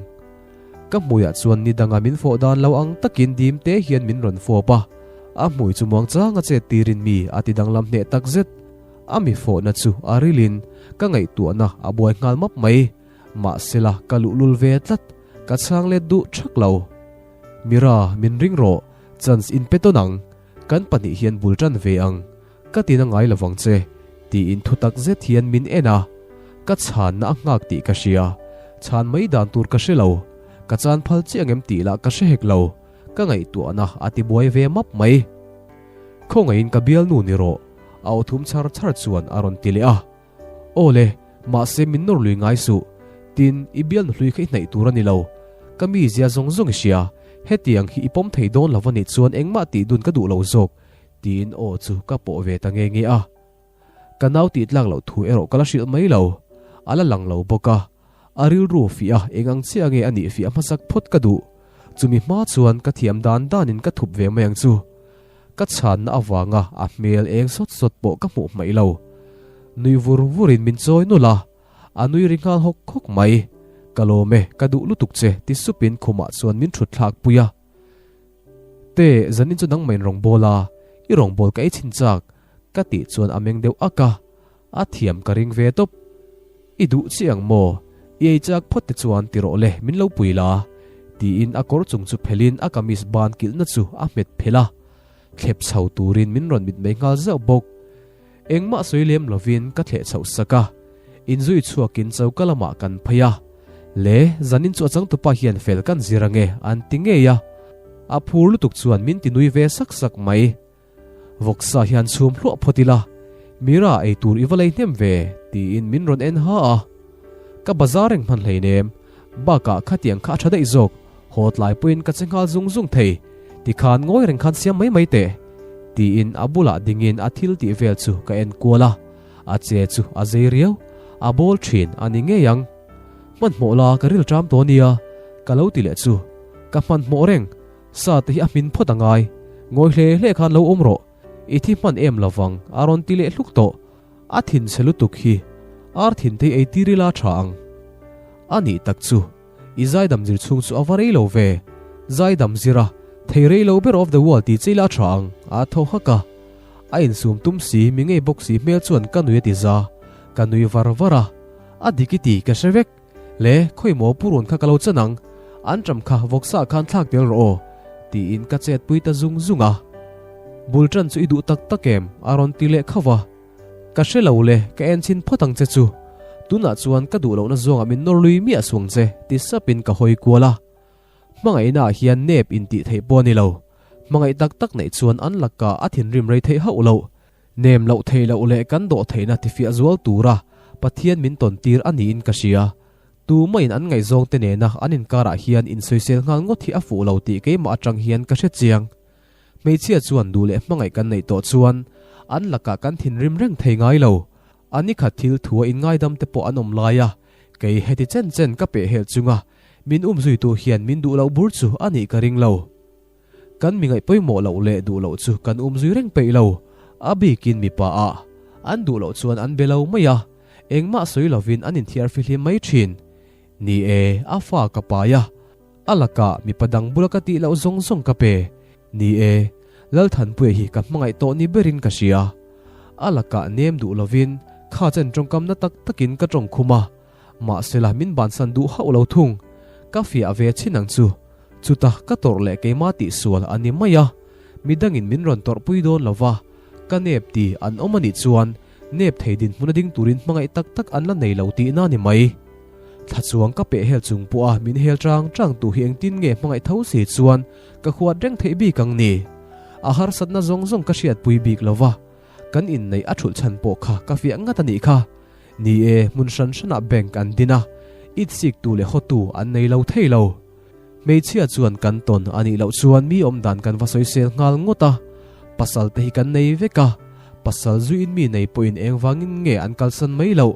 Ka hmuiah chuan ni danga min fawh dan lo ang takin dim te hian min rawn fawp a. A hmui chu muangchanga chet tirin mi a ti danglam hneh takzet. A mi fawhna chu a rilin ka ngaihtuahna a buai nghal map mai. Mahsela ka luhlul ve tlat, ka chhang let duh thak lo. Mira, min ring rawh, chance in pe tawn ang, kan pahnih hian bul tan ve ang, ka tina ngai lovang che, tiin thu tak zet hian min en a. Ka chhanna a nghak tih ka hria, chhan mai dan tur ka hre lo, ka chan phal chiah angem tih lah ka hre hek lo, ka ngaihtuahna a ti buai ve map mai. Khawngaihin ka bialnu ni rawh, a aw thum chhar chhar chuan a rawn ti leh a. Aw le, mahse min nawr lui ngai suh. Tin, i bialnu hlui kha i hnaih tur a ni lo. Ka mizia zawng zawng i hria. Hetiang hi i pawm thei dawn lo a nih chuan engmah tih dun ka duh lo zawk, tiin aw chu ka pawh ve ta nge nge a. Ka nau tih tlak loh thu erawh ka la hrilh mai lo. A la lang lo bawk a. A rilru fiah a eng ang chiah nge a nih fiah hmasak phawt ka duh. Chumi hma chuan ka thiam dan danin ka thup ve mai ang chu. Ka chhanna avanga a hmel eng sawt sawt pawh ka hmuh hmaih lo. Nui vur vurin min chawi nulh a, a nui ri nghal hawk hawk mai. Ka lawm e, ka duh lutuk che ti supin khumah chuan min thut thlak pui a. Te, zanin chu nangmah in rawngbâwl a, i rawngbâwl ka ei chhin chak, ka tih chuan a meng deuh ak a. A thiam ka ring ve tawp. I duh chiah ang maw? I ei chak phawt te chuan ti rawh le, min lo pui la. Tiin a kawr chung chu phelhin a kamis ban kilhna chu a hmet phelh a. Thlep chho turin min rawn mitmei nghal zauh bawk. Engmah sawi lem lovin ka thleh chhoh sak a. Inzui chhuakin choka lamah kan phei a. Le, zanin chu a changtupa hian fel kan zir ange an ti ngei a. A phur lutuk chuan min ti nui ve sak sak mai. Vawksa hian chhum hluah phawt ila, Mira ei tur i va lei hnem ve, tiin min rawn en ha a. Ka bazar reng hman hleinem, bakah khatiang kha a tha daih zawk, haw tlai pawhin ka che nghal zung zung thei, tikhan ngawi reng khan siam mai mai teh, tiin a bulah dingin a thil tih vel chu ka en kual a, a che chu a zei riau, a bawl thin a ni ngei ang. Hmanhmawh la ka ril ṭam tawh nia, ka lo ti leh chu ka hmanhmawh reng. Sa te hi a hmin phawt a ngai. Ngawi hle hle khan lo awm rawh. I thi hman em lovang a rawn ti leh hluk tawh. A thin chhe lutuk hi. Ar thin te hi ei tir ila tha ang. A nih tak chu. I zaidam zir chhung chu a va rei lo ve. Zaidam zir a, thei rei lo ber of the world ti che ila tha ang, a tho hak a. A insum tum si, mi ngei bawk si hmel chuan ka nui a ti za. Ka nui var var a. A dik i ti ka hre vek. Le, khawi maw purun kha ka lo chan ang, an ṭam kha vawksa khan thlak tel rawh aw, tiin ka chet pui ta zung zung a. Bul ṭan chu i duh tak tak em? a rawn ti leh khauh a. Ka hre lo le, ka en chhin phawt ang che chu. Tunah chuan ka duh lohna zawngah min nawr lui miah suang che, ti sapin ka hawi kual a. Hmangaihna ah hian nep intih theih pawh a ni lo. Hmangaih tak tak neih chuan an lakah a thinrim rei theih hauh loh. Nem loh theih loh leh kan dawh theihna tifiah zual tura Pathian min tawn tir a niin ka hria. Tumahin an ngaihzawng te nena an inkarah hian insawisel nghal ngawt hi a fuh lo tih keimah atang hian ka hre chiang. Hmeichhia chuan duh leh hmangaih kan neih tawh chuan an lakah kan thinrim reng thei ngai lo. A nikhat thil thua inngaidam te pawh an awm lai a, kei heti chen chen ka pehhel chunga min umzuitu hian min duh loh bur chu a nih ka ring lo. Kan mi ngaih pawimawh loh leh duh loh chu kan um zui reng peih lo. A bikin mipa ah an duh loh chuan an be lo mai a, engmah sawi lovin an inthiar fihlim mai thin. Ni e, a fa ka pai a, a lakah mipa dang bula ka tih loh zawng zawng ka pe. Ni e, Lalthanpuia hi ka hmangaih tawh ni berin ka hria. A lakah nem duh lovin kha chen tawngkamna tak takin ka tawng khum a, mahsela min bansan duh hauh lo thung. Ka fiah ve chin ang chu. Chuta ka tawrh leh keimah tihsual a ni mai a, midangin min rawn tawrhpui dawn lo va, ka nep ti an awm a nih chuan nep thei dinhmun a ding turin hmangaih tak tak an la nei lo tihna a ni mai. Thla chuang ka peh hel chung pawh a min hel chang chang tu hi engtin nge hmangaih tho si chuan ka huat reng theih bik ang ni? A harsatna zawng zawng ka hriatpui bik lo va, kan inneih a thulh chhan pawh kha ka fiah ngat a nih kha. Ni e, hmun hran hranah bank an din a, itsik tu leh hawtu an nei lo thei lo. Hmeichhia chuan kan tawn a nih loh chuan mi awm dan kan va sawisel nghal ngawt a, pasal te hi kan nei vek a, pasal zuiin mi nei pawhin engvangin nge an kalsan mai loh?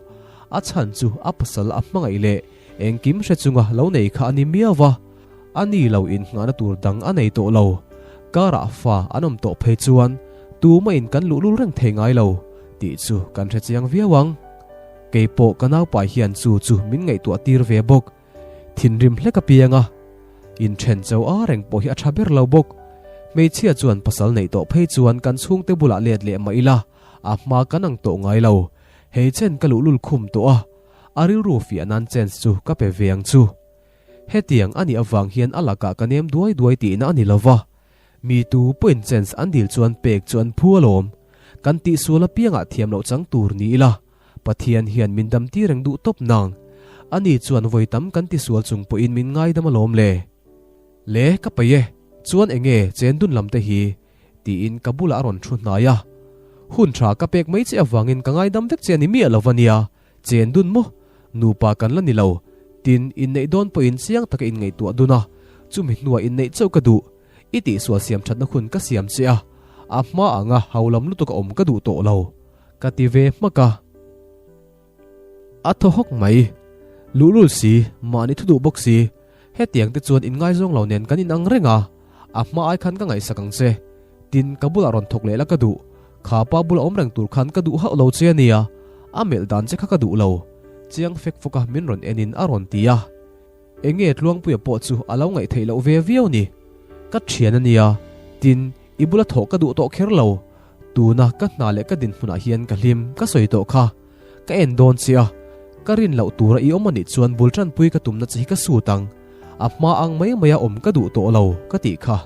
A chhan chu a pasal a hmangaih leh engkim hre chunga lo nei kha a ni miau va, a ni lo innghahna tur dang a nei tawh lo. Karah fa an awm tawh phei chuan tumahin kan luhlul reng thei ngai lo tih chu kan hre chiang viau ang. Keipawh ka naupai hian chu chu min ngaihtuah tir ve bawk. Thinrim hlek a piang a, inthen cho a reng pawh hi a tha ber lo bawk. Hmeichhia chuan pasal neih tawh phei chuan kan chhungte bulah let leh mah ila, a hma kan ang tawh ngai lo. Hei chen ka luhlul khum tawh a, a rilru fiah nan chance chu ka pe ve ang chu. Hetiang a nih avang hian a lakah ka nem duai duai tihna a ni lo va, mi tu pawhin chance an dil chuan pek chu an phu alawm. Kan tihsual apiangah thiam loh chang tur ni ila, Pathian hian min dam tir reng duh tawp nang. Ani chuan vawi tam kan tisual chung pawhin min ngaidam alawm le. Le, ka paih e, chuan enge chen dun lam te hi? tiin ka bulah a rawn thu hnai a. Hun tha ka pek mai che avangin ka ngaidam vek che a ni miah lo va nia, chen dun maw? Nupa kan la ni lo. Tin, inneih dawn pawhin chiang taka inngaihtuah dun a, chumi hnuah inneih chauh ka duh. I tihsual siam thatna hun ka siam che a, a hma anga haulam lutuk a awm ka duh tawh lo, ka ti ve hmak a. A thaw hawk mai. Luhlul si, mahni thu duh bawk si, hetiang te chuan inngaizawng lo nen kan inang reng a, a hma ai khan ka ngaihsak ang che. Tin, ka bulah rawn thawk leh la ka duh. Kha pa bula awm reng tur khan ka duh hauh lo che a nia, a melh dan che kha ka duh lo. Chiang fek fawk a min rawn en in a rawn ti a. Enge Tluangpuia pawh chu a lo ngaih theih loh ve viau ni. Ka thian a nia, tin, i bula thawh ka duh tawh kher lo. Tuna ka hna leh ka dinhmunah hian ka hlim, ka sawi tawh kha. Ka en dawn che a, ka rin loh tura i awm anih chuan bul tanpui ka tumna che hi ka sut ang. A hma ang mai maia awm ka duh tawh lo, ka tih kha.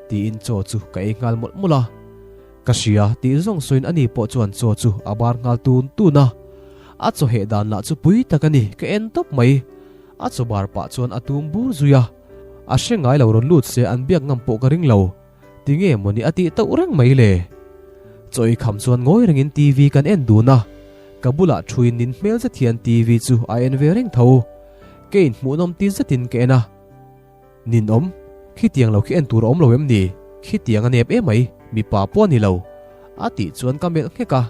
Tiin chaw chu ka ei nghal mawlh mawlh a. Ka hria tih zawng sawiin ani pawh chuan chaw chu a bar nghal tun tun a. A chaw heh dan lah chu pui tak a ni, ka en tawp mai. A chaw bar pah chuan a tum bur zui a. A hre ngai lo rawn lut se an biak ngam pawh ka ring lo. Tinge mawni a tih tauh reng mai le? Chaw ei kham chuan ngawi rengin TV kan en dun a. Ka bulah thuin nin hmel zet hian TV chu a en ve reng tho. Ka inhmuhnawm ti zetin ka en a. Ninawm, khitiang lo khi en tur a awm lo em ni? Khitiang a nep emai, mipa pawh a ni lo. A tih chuan ka melh nghek a.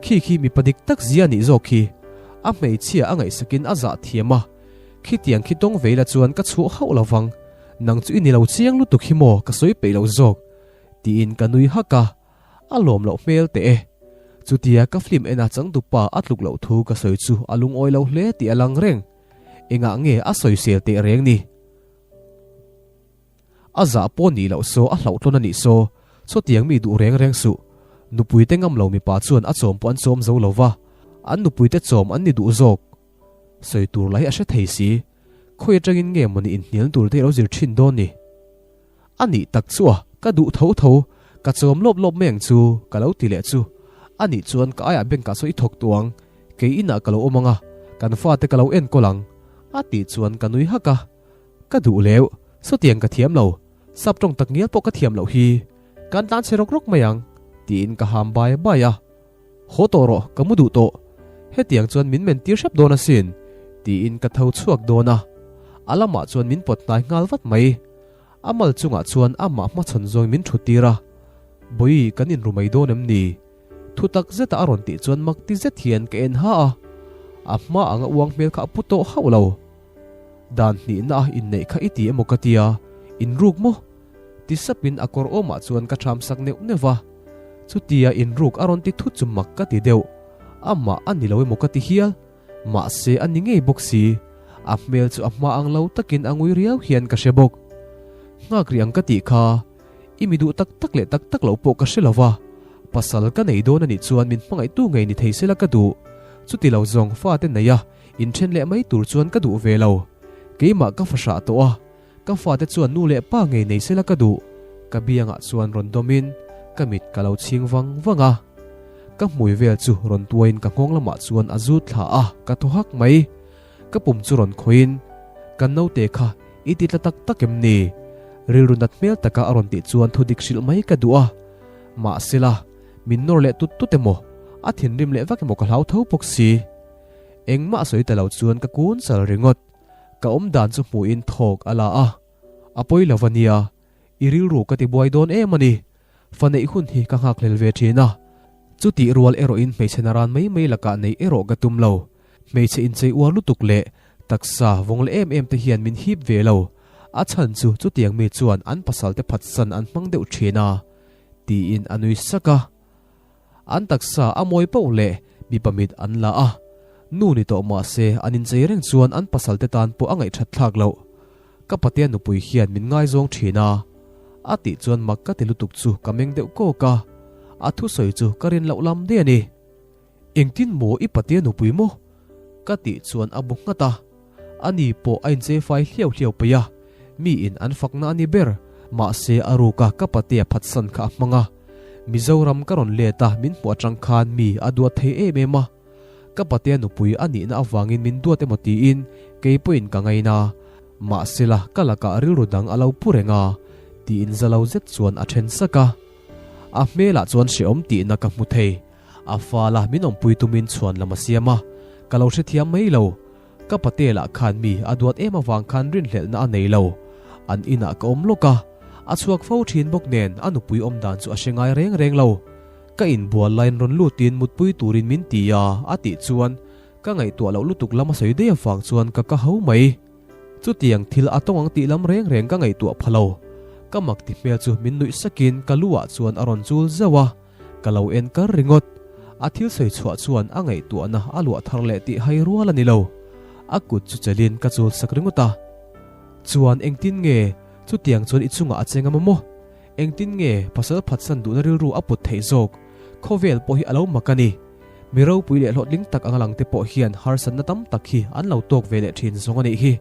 Khi khi mipa dik tak zia a nih zawk khi. A hmeichhia a ngaihsakin a zah thiam a. Khitiang khi tawng vei la chuan ka chhuah hauh lo vang. Nang chu i ni lo chiang lutuk hi maw ka sawi peih lo zawk. Tiin ka nui hak a. A lawm loh hmel teh e. Chutia ka film ena changtupa a tluk loh thu ka sawi chu a lungawi lo hle tih a lang reng. Engah nge a sawisel teh reng ni? A zah pawh nih loh saw a hlauhtlawn a nih saw, sawtiang mi duh reng reng suh. Nupuite ngam lo mipa chuan a chawm pawh an chawm zo lo va, an nupuite chawm an ni duh zawk. Sawi tur lai a hre thei si. Khawi atangin nge mawni inhnial tur te i lo zir thin dawn ni? A nih tak chu a, ka duh tho tho, ka chawm lawp lawp mai ang chu, ka lo ti leh chu. A nih chuan ka aiah bank ah saw i thawk tuang, kei inah ka lo awm ang a, kan fate ka lo enkawl ang. A tih chuan ka nui hak a, Ka duh leu, sawtiang ka thiam lo, sap tawng tak ngial pawh ka thiam loh hi, kan tlan chhe rawk rawk mai ang, tiin ka ham bai bai a. Haw tawh rawh, ka mu duh tawh. Hetiang chuan min men tir hrep dawn asin, tiin ka tho chhuak dawn a. A lamah chuan min pawt hnai nghal vat mai. A mal chungah chuan amah hmachhawn zawng min thut tir a. Bawi, kan inru mai dawn em ni? Thu tak zeta a rawn tih chuan mak ti zet hian ka en ha a. A hma anga uang hmel kha a pu tawh hauh lo. Dan hnihna a inneih kha i ti emaw ka tia, inruk maw? Ti sapin a kawr awmah chuan ka ṭham sak neuh neuh va. Chutia inruk a rawn ti thut chu mak ka ti deuh. Amah a ni lo emaw ka ti hial. Mahse a ni ngei bawk si. A hmel chu a hma ang lo takin a ngui riau hian ka hre bawk. Nghak rih ang ka tih kha i mi duh tak tak leh tak tak loh pawh ka hre lo va. Pasal ka nei dawn a nih chuan min hmangaihtu ngei ni thei sela ka duh. Chuti lo zawng fate nei a inṭhen leh mai tur chuan ka duh ve lo. Keimah ka fahrah tawh a. Ka fate chuan nu leh pa ngei nei sela ka duh. Ka biangah chuan rawn dawmin ka mit ka lo chhing vang vang a. Ka hmui vel chu rawn tuaiin ka nghawng lamah chuan a zut thla a, ka thaw hak mai. Ka pum chu rawn khawiin, Kan naute kha i ti tla tak tak em ni? Rilru nat hmel taka a rawn tih chuan thu dik hrilh mai ka duh a. Mahsela, min nawr leh tut tut emaw, a thinrim leh vak emaw ka hlau tho bawk si. Engmah sawi ta lo chuan ka kun chal ringawt. Ka awm dan chu hmuhin thawk a la a, A pawi lo va nia, i rilru ka ti buai dawn em a ni. Fa neih hun hi ka nghakhlel ve thin a. Chutih rual erawhin hmeichhe naran mai mai lakah neih erawh ka tum lo. Hmeichhe inchei uar lutuk leh taksa vawng leh em em te hian min hip ve lo. A chhan chu chutiang mi chuan an pasalte phatsan an hmang deuh thin a, tiin a nui sak a. An taksa a mawi poh leh mipa mit an la a, nu ni tawh mah se an inchei reng chuan an pasal te tan pawh a ngaihthat thlak loh. Ka patea nupui hian min ngaizawng thin a, a tih chuan mak ka ti lutuk chu ka meng deuh kawk a, a thusawi chu ka rin loh lam daih a ni. Engtin maw i patea nupui maw? Ka tih chuan a bu nghat a, ani pawh a inchei fai hliau hliau peih a, miin an fakna a ni ber, mahse a ruka ka patea phatsan kha a hmang a, Mizoram ka rawn let a min hmuh atang khan mi a duat thei em em a, ka patea nupui a nihna avangin min duat emaw tiin kei pawhin ka ngaina, mahsela ka lakah rilru dang a lo pu reng a, tiin za lo zet chuan a then sak a, a hmelah chuan hrehawm tihna ka hmu thei. A fala min awmpui tumin chhuan lam a siam a, ka lo hrethiam mai lo. Ka pate lah khan mi a duat em avang khan rinhlelhna a nei lo. An inah ka awm lawk a, a chhuak fo thin bawk nen a nupui awm dan chu a hre ngai reng reng lo. Ka inbual laiin rawn lutin mutpui turin min ti a, a tih chuan ka ngaihtuah loh lutuk lam a sawi daih avang chuan ka ka ho mai. Chutiang thil a tawng ang tih lam reng reng ka ngaihtuah pha lo. Ka mak ti hmel chu min nuih sakin ka lu ah chuan a rawn chul zauh a, ka lo en kar ringawt. A thil sawi chhuah chuan a ngaihtuahna a luah thar leh tih hai rual a ni lo. A kut chu chelin ka chul sak ringawt a. Chuan engtin nge chutiang chuan i chungah a cheng a maw? Engtin nge pasal phatsan duhna rilru a put theih zawk? Khawvel pawh hi a lo mak a ni. Mi ropui leh hlawhtling tak anga lang te pawh hian harsatna tam tak hi an lo tawk ve leh thin zawng a nih hi.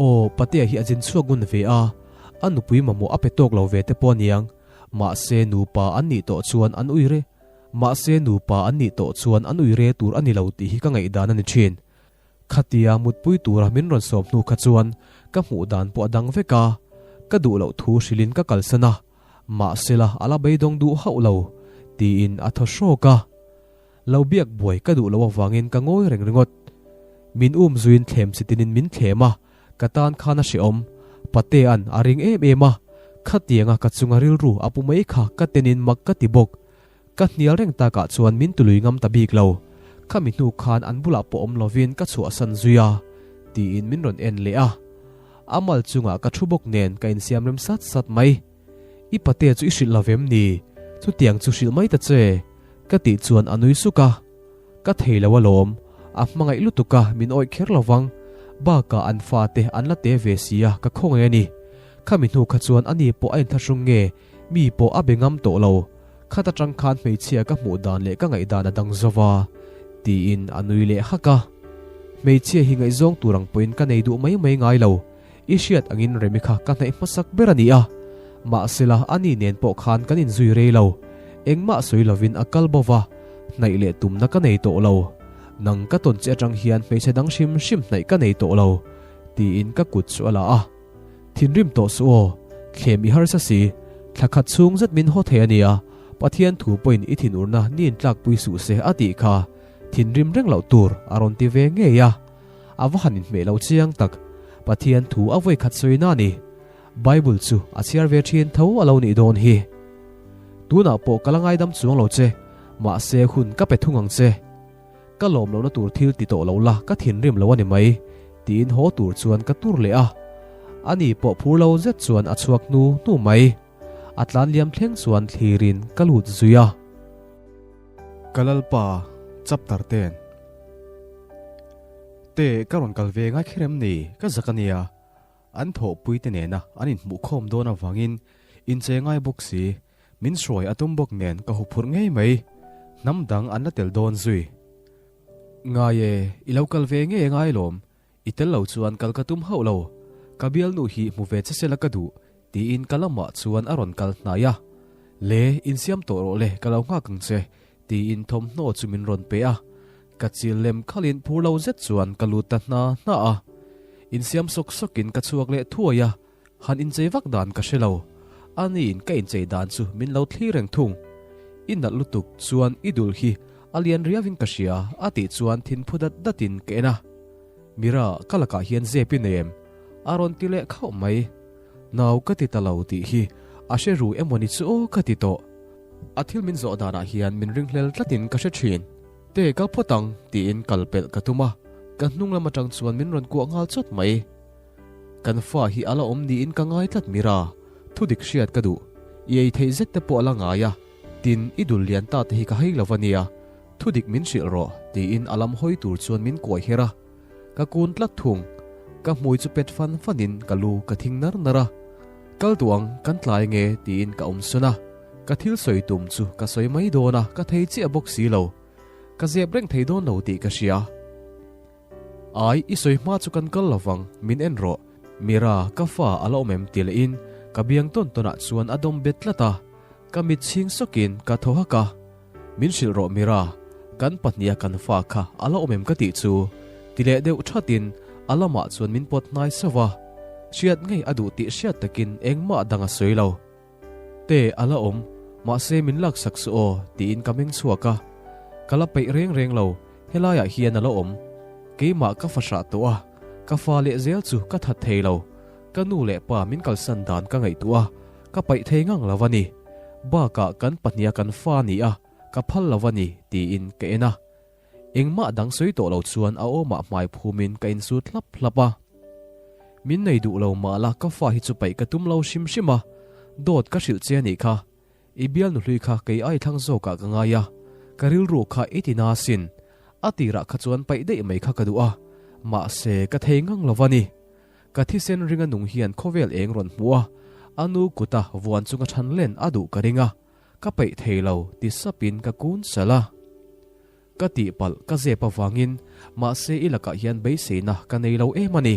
Aw, Patea hi a zin chhuak ngun ve a, a nupui mamawh a pe tawk lo ve te pawh a niang. Mahse nupa an nih tawh chuan an ui re Mahse nupa an nih tawh chuan an ui re tur a ni lo tih hi ka ngaihdan a ni thin. Khatia mutpui tura min rawn sawm hnu kha chuan ka hmuh dan pawh a dang vek a, ka duh loh thu hrilhin ka kalsan a, mahsela a la beidawng duh hauh lo, tiin a thaw hrawk a. Lo biak buai ka duh loh avangin ka ngawi reng ringawt. Min um zuiin thlem chi tinin min thlem a, ka tan khan a hrehawm. Patea'n a ring em em a, khatianga ka chunga rilru a pu mai kha ka tenin mak ka ti bawk. Ka hnial reng takah chuan min tului ngam ta bik lo. Khami hnu khan an bulah pawh awm lovin ka chhuahsan zui a, tiin min rawn en leh a. A mal chungah ka thu bawk nen ka insiam rem sat sat mai. I pate chu i hrilh lo vem ni? Chutiang chu hrilh mai ta che, ka tih chuan a nui suk a. Ka thei lo alawm, a hmangaih lutuk a min awih kher lo vang. Bakah an fate an la te ve si a ka khawngaih a ni. Khami hnu kha chuan ani pawh a inthlahrung nge mi pawh a be ngam tawh lo. Khat atang khan hmeichhia ka hmuh dan leh ka ngaihdan a dang zo va, tiin a nui leh hak a. Hmeichhia hi ngaihzawng tur ang pawhin ka nei duh mai mai ngai lo. I hriat angin Remi kha ka hnaih hmasak ber a ni a. Mahsela ani nen pawh khan kan inzui rei lo. Engmah sawi lovin a kal bo va, hnaih leh tumna ka nei tawh lo. Nang ka tawn che atang hian hmeichhe dang hrim hrim hnaih ka nei tawh lo, tiin ka kut chu a la a. Thinrim tawh suh aw, thlem i harsa si, thla khat chhung zet min haw thei a nia, Pathian thu pawhin i thinurna ni intlakpui suh se a tih kha, thinrim reng loh tur a rawn ti ve ngei a. A va han inhmeh lo chiang tak, Pathian thu a vawi khat sawina a ni. Bible chu a chhiar ve thin tho a lo nih dawn hi. Tunah pawh ka la ngaidam chuang lo che, mahse hun ka pe thung ang che. Ka lawm lohna tur thil ti tawh lo la ka thinrim lo a ni mai, tiin haw tur chuan ka tur leh a. Ani pawh phur lo zet chuan a chhuak hnu hnu mai. A tlan liam thleng chuan thlirin ka lut zui a. Ka Lalpa, chapter ten. Te, ka rawn kal ve ngai kher em ni? Ka zak a nia. An thawhpuite nena an inhmuhkhawm dawn avangin inche ngai bawk si. Min hruai a tum bawk nen ka huphurh ngei mai. Hnam dang an la tel dawn zui. Ngai e, i lo kal ve ngei angai lawm. I tel lo chuan kal ka tum hauh lo. Ka bialnu hi hmu ve che sela ka duh, tiin ka lamah chuan a rawn kal hnai a. Le, insiam tawh rawh le, ka lo nghak ang che, tiin thawmhnaw chu min rawn pe a. Ka chil lem khalin phur lo zet chuan ka lut ta hna hna a. Insiam sawk sawkin ka chhuak leh thuai a. Han inchei vak dan ka hre lo. Aniin ka inchei dan chu min lo thlir reng thung. I nalh lutuk chuan i dul hi a lian riauin ka hria a tih chuan thinphu dat datin ka en a. Mira, ka lakah hian zep i nei em? A rawn ti leh khauh mai. Nau ka ti ta lo tih hi a hre ru emawni chu aw ka ti tawh. A thil min zawh danah hian min ringhlel tlatin ka hre thin. Te kal phawt ang tiin kal pelh ka tum a, ka hnung lam atang chuan min rawn kuah nghal chawt mai. Kan fa hi a la awm niin ka ngai tlat Mira, thu dik hriat ka duh. I ei theih zet te pawh a la ngai a, tin i dul lian ta te hi ka hei lo va nia, thu dik min hrilh rawh tiin a lam hawi tur chuan min kuai her a. Ka kun tlat thung, ka hmui chu pet fan fanin ka lu ka thing nar nar a. Kal duh ang, kan tlai nge tiin ka awm sawn a. Ka thil sawi tum chu ka sawi mai dawn a, ka thei chiah bawk si lo. Ka zep reng thei dawn lo tih ka hria. Ai, i sawi hma chu kan kal lovang, min en rawh. Mira, ka fa a la awm em ti lehin ka biang tawn tawnah chuan a dawm bet tlat a. Ka mit chhing sawkin ka thaw hak a. Min hrilh rawh Mira, kan pahniha kan fa kha a la awm em ka tih chu ti leh deuh thatin a lamah chuan min pawt hnai sauh a. Hriat ngei a duh tih hriat takin engmah dang a sawi lo. Te a la awm, mahse min laksak suh aw, tiin ka meng chhuak a. Ka la peih reng reng lo, helaiah hian a la awm. Keimah ka fahrah tawh a, ka fa leh zel chu ka that thei lo. Ka nu leh pa min kalsan dan ka ngaihtuah a, ka paih thei ngang lo a ni. Bakah kan pahniha kan fa a ni a, ka phal lo a ni, tiin ka en a. Engmah dang sawi tawh lo chuan a awmah hmai phumin ka insut hlap hlap a. Min nei duh lo mah la ka fa hi chu paih ka tum lo hrim hrim a, dawt ka hrilh che a nih kha. I bialnu hlui kha kei ai thlang zawkah ka ngai a, ka rilru kha i ti na sin. A tirah kha chuan paih daih mai kha ka duh a, mahse ka thei ngang lo va ni. Ka thisen ringa nung hian khawvel eng rawn hmu a, a nu kuta vuan chunga than len a duh ka ring a, ka peih thei lo ti sapin ka kun salh a. Ka tihpalh ka zep avangin mahse i lakah hian beiseina ka nei lo em a ni.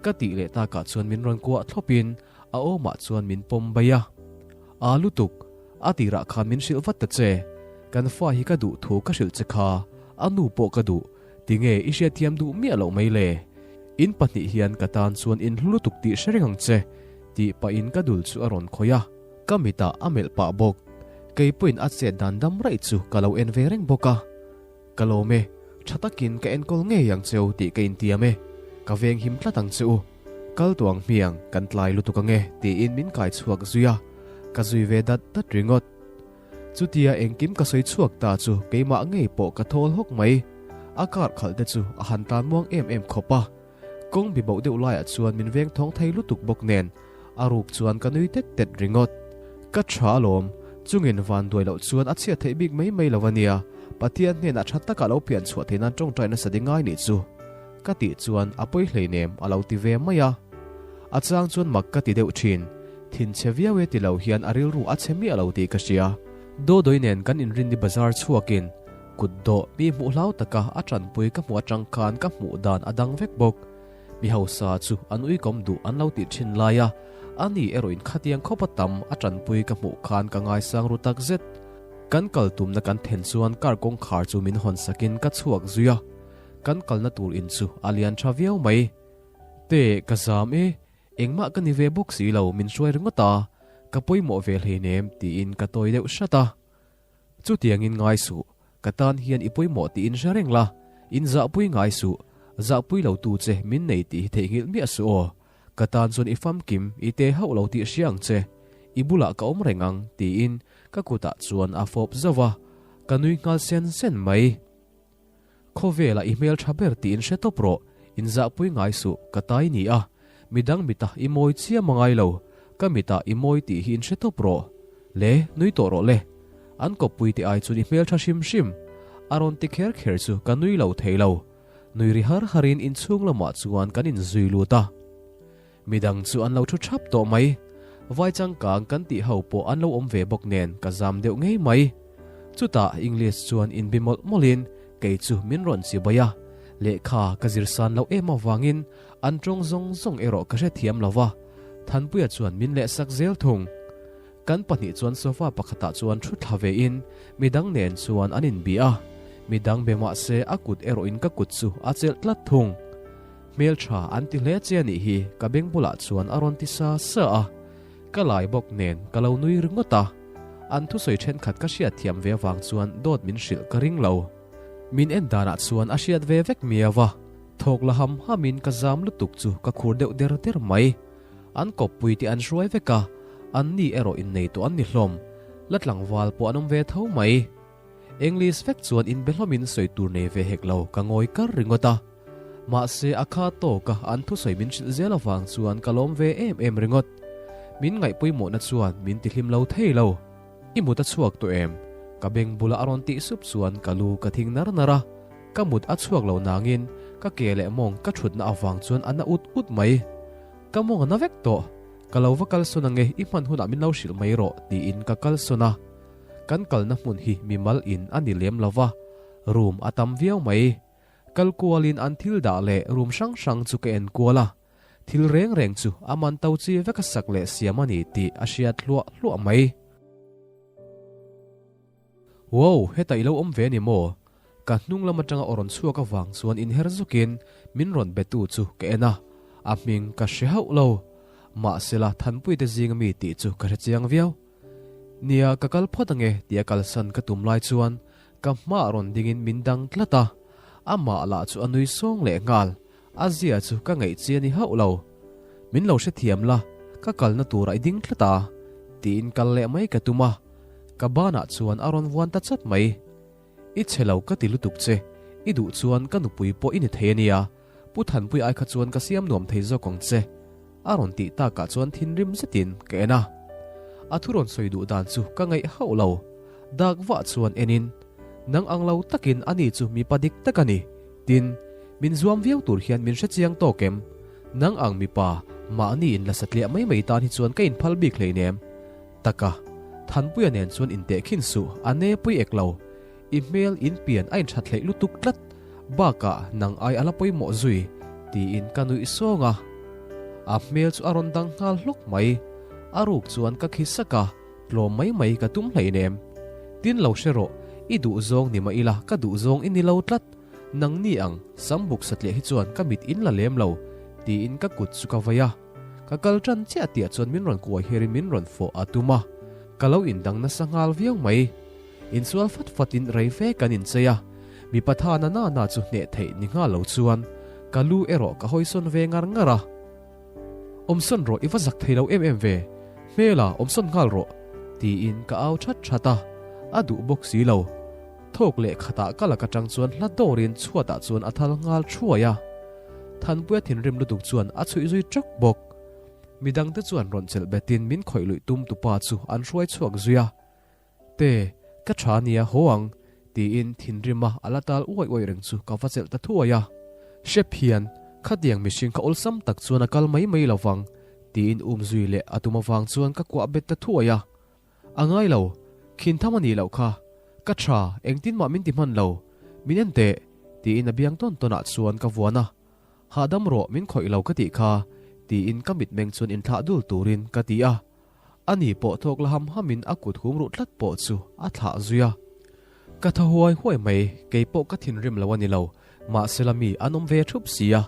Ka tih leh takah chuan min rawn kuah thlawpin a awmah chuan min pawm bai a. Aa lutuk, a tirah khan min hrilh vat ta che. Kan fa hi ka duh thu ka hrilh che kha, a nu pawh ka duh, tinge i hriatthiam duh miah loh mai le? In pahnih hian ka tan chuan in hlu lutuk tih hre reng ang che, tih pahin ka dul chu a rawn khawih a. Ka mitah a melh pah bawk. Kei pawhin a chet dan dam raih chu ka lo en ve reng bawk a. Ka lawm e, tha takin ka enkawl ngei ang che u tih ka intiam e. Ka veng him tlat ang che u. Kal tawh ang hmiang, kan tlai lutuk ang e tiin min kai chhuak zui a. Ka zui ve dat dat ringawt. Chutia engkim ka sawi chhuak ta chu keimah ngei pawh ka thawl hawk mai. A car khalh te chu a han tan muang em em khawp a. Kawng bi boh deuh laiah chuan min veng thawng thei lutuk bawk nen a ruk chuan ka nui tet tet ringawt. Ka tha alawm, chungin van duai loh chuan a chhiat theih bik mai mai lo a nia, Pathian hnenah tha taka lo pian chhuah theih nan tawngtai nasa ding ngai nih chu. Ka tih chuan a pawi hleinem a lo ti ve mai a. A chang chuan mak ka ti deuh thin, thinchhe viau e ti lo hian a rilru a chhe miah lo tih ka hria. Dawdawi nen kan inrinni bazar chhuakin Kut dawh mi hmuh hlau taka a tanpui ka hmuh atang khan ka hmuh dan a dang vek bawk. Mi hausa chu an uikawm duh an lo tih thin lai a, ani erawh in khatiang khawp a tam a tanpui ka hmuh khan ka ngaisang ru tak zet. Kan kal tumna kan then chuan car kawngkhar chu min hawn sakin ka chhuak zui a, kan kalna tur in chu a lian tha viau mai. Te, ka zam e, engmah ka ni ve bawk si lo min hruai ringawt a, ka pawimawh ve hleinem tiin ka tawi deuh hrat a. Chutiangin ngai suh, ka tan hian i pawimawh tiin hre reng la, in zahpui ngai suh, zahpui lo tu che min nei tih hi theihnghilh miah suh aw, ka tan chuan i famkim i te hauh lo tih hria ang che, i bulah ka awm reng ang tiin ka kutah chuan a fawp zauh a, ka nui nghal sen sen mai. Khawvelah i hmel tha ber tiin hre tawp rawh, inzahpui ngai suh, ka tai ni a, midang mitah i mawi chiam a ngai lo, ka mitah i mawi tih hi inhre tawp rawh. Le, nui tawh rawh le. An kawppui te ai chuan i hmel tha hrim hrim. A rawn ti kher kher chu ka nui lo thei lo. Nui ri har harin inchhung lamah chuan kan inzui lut a. Midang chu an lo thu thap tawh mai. Vai changkang kan tih ho pawh an lo awm ve bawk nen ka zam deuh ngei mai. Chutah English chuan inbi mawlh mawlhin kei chu min rawn chibai a. Lehkha ka zir san loh em avangin an tawng zawng zawng erawh ka hrethiam lo va. Thanpuia chuan min lehsak zel thung. Kan pahnih chuan sofa pakhatah chuan thu thla vein midang nen chuan an inbi a. Midang be mah se a kut erawhin ka kut chu a chelh tlat thung. Hmeltha an ti hle che a nih hi ka beng bulah chuan a rawn ti sa sa a. Ka lai bawk nen ka lo nui ringawt a. An thusawi thenkhat ka hriatthiam ve avang chuan dawt min hrilh ka ring lo. Min en danah chuan a hriat ve vek miau a. Thawk la ham hamin ka zam lutuk chu ka khur deuh der der mai. An kawppui te an hruai vek a, an ni erawh innei tawh an ni hlawm. La tlangval pawh an awm ve tho mai. English vek chuan inbe hlawmin sawi tur nei ve hek lo ka ngawi kar ringawt a. Mahse a kha tawka an thusawi min hrilh zel avang chuan ka lawm ve em em ringawt. Min ngaihpawimawhna chuan min tihlim lo thei lo. I mut a chhuak tawh em? Ka beng bula a rawn tih sup chuan ka lu ka thing nar nar a. Ka mut a chhuak lo nangin ka ke leh mawng ka thutna avang chuan a na ut ut mai. Ka mawng a na vek tawh. Ka lo va kalsawn ange i hman hunah min lo hrilh mai rawh tiin ka kalsawn a. Kan kalna hmun hi mimal in a ni lem lo va, room a tam viau mai. Kal kualin an thil dah leh room hrang hrang chu ka en kual a, thil reng reng chu a man to chi vek a sak leh siam a ni tih a hriat hluah hluah mai. Wow, hetah i lo awm ve ni maw? Ka hnung lam atanga aw rawn chhuak avang chuan inher zukin min rawn betu chu ka en a, a hming ka hre hauh lo. Mahsela Thanpuite zinga mi tih chu ka hre chiang viau. Nia, ka kal phawt ange tia kalsan ka tum lai chuan ka hmaah rawn dingin min dang tlat a. Amah lah chu a nui sawng leh nghal, a zia chu ka ngaih chi a ni hauh lo. Min lo hrethiam la, ka kalna turah i ding tlat a, tiin kal leh mai ka tum a, ka banah chuan a rawn vuan ta chat mai. I chhe lo ka ti lutuk che, i duh chuan ka nupui pawh i ni thei a nia, Pu Thanpui ai kha chuan ka siam nuam thei zawk ang che, a rawn tih takah chuan thinrim zetin ka en a. A thu rawn sawi duh dan chu ka ngaih hauh lo. Dak vah chuan enin, Nang ang lo takin ani chu mipa dik tak a ni. Tin, min zuam viau tur hian min hre chiang tawk em? Nang ang mipa, mahni in la satliah mai mai tan hi chuan ka inphal bik hleinem. Taka, Thanpuia nen chuan intehkhin suh, a ne pui ek lo. I hmel in pian a inthat hleih lutuk tlat, bakah nang ai a la pawimawh zui, tiin ka nuih sawng a. A hmel chu a rawn dang nghal hlawk mai. A ruk chuan ka khi sak a, tlawm mai mai ka tum hleinem. Tin lo hre rawh, i duhzawng ni mah ila ka duhzawng i ni lo tlat. Nang ni ang, sam buk satliah hi chuan ka mit in la lem lo, tiin ka kut chu ka vai a. Ka kal tan chiah tihah chuan min rawn kuai hirin min rawn fawh a tum a, ka lo indang nasa nghal viau mai. Insual fat fatin rei fe kan inchei a, mipa tha na na na chu hneh theih ni nghal lo chuan ka lu erawh ka hawisawn ve ngar ngar a. Awmsawn rawh i va zak thei lo em em ve, hmela awmsawn nghal rawh, tiin ka au that that a, a duh bawk si lo. Thawk leh khatah ka lak atang chuan hla dawrin chhuatah chuan a thal nghal thuai a. Thanpuia thinrim lutuk chuan a chhuih zui tawk bawk. Midangte chuan rawn chelh betin min khawih luih tum tupa chu an hruai chhuak zui a. Te, ka tha nia haw ang, tiin thinrima a la tal uai uai reng chu ka va chelh ta thuai a. Hrep hian, khatiang mihring kha awlsam tak chuan a kal mai mai lo vang, tiin um zui leh a tum avang chuan ka kuah bet ta thuai a. A ngai lo, khin tham a nih loh kha. Ka tha, engtin mah min ti hman lo. Min en teh, tiin a biang tawn tawnah chuan ka vuan a. Hahdam rawh, min khawih lo ka tih kha, tiin ka mitmeng chuan inthlah dul turin ka ti a. Ani pawh thawk la ham hamin a kut hum ruh tlat pawh chu a thlah zui a. Ka thaw huai huai mai, kei pawh ka thinrim lo a ni lo, mahsela mi an awm ve thup si a.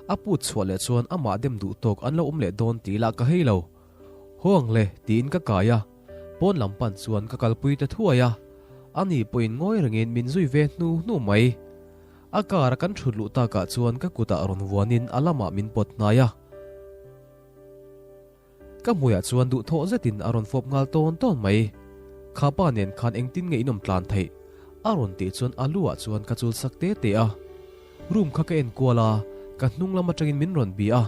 A put chhuah leh chuan amah dem duh tawk an lo awm leh dawn tih lah ka hei lo. Haw ang le, tiin ka kai a, pawn lam pan chuan ka kalpui ta thuai a, ani pawhin ngawi rengin min zui ve hnu hnu mai. A car a kan thut luh takah chuan ka kutah rawn vuanin a lamah min pawt hnai a. Ka hmuiah chuan duhthawh zetin a rawn fawp nghal tawn tawn mai. Kha pa nen khan engtin nge in awm tlan theih? A rawn tih chuan a lu ah chuan ka chul sak te te a. Room kha ka en kual a, ka hnung lam atangin min rawn bih a,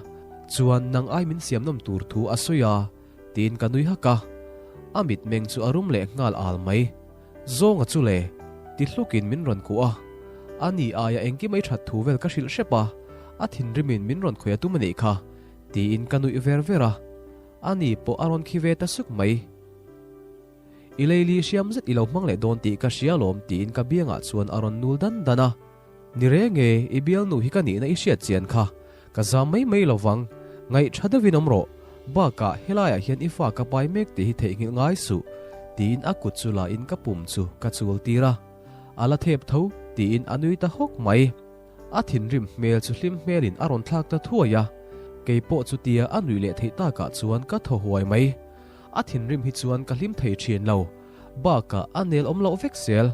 chuan nang ai min siam nawm tur thu a sawi a, tiin ka nui hak a. A mitmeng chu a rum leh nghal al mai. Zawnga chu le, ti hlukin min rawn kuah a. A ni aia engkim ei that thu vel ka hrilh hrep a, a thinrimin min rawn khawih a tum a nih kha, tiin ka nuih ver ver a. A ni pawh a rawn khi ve ta suk mai. I leili hriam zet i lo hmang leh dawn tih ka hria alawm tiin ka biangah chuan a rawn nul dan dan a. Ni reng e, i bialnu hi ka nihna i hriat chian kha. Ka zam mai mai lo vang. Ngaih tha deuhin awm rawh. Bakah helaiah hian i fa ka pai mek tih hi theihnghilh ngai suh tiin a kut chu la in ka pum chu ka chul tir a. A la thep tho tiin a nui ta hawk mai. A thinrim hmel chu hlim hmelin a rawn thlak ta thuai a. Kei pawh chutia a nuih leh theih takah chuan ka thaw huai mai. A thinrim hi chuan ka hlim thei thin lo. Bakah a nel awm loh vek zel.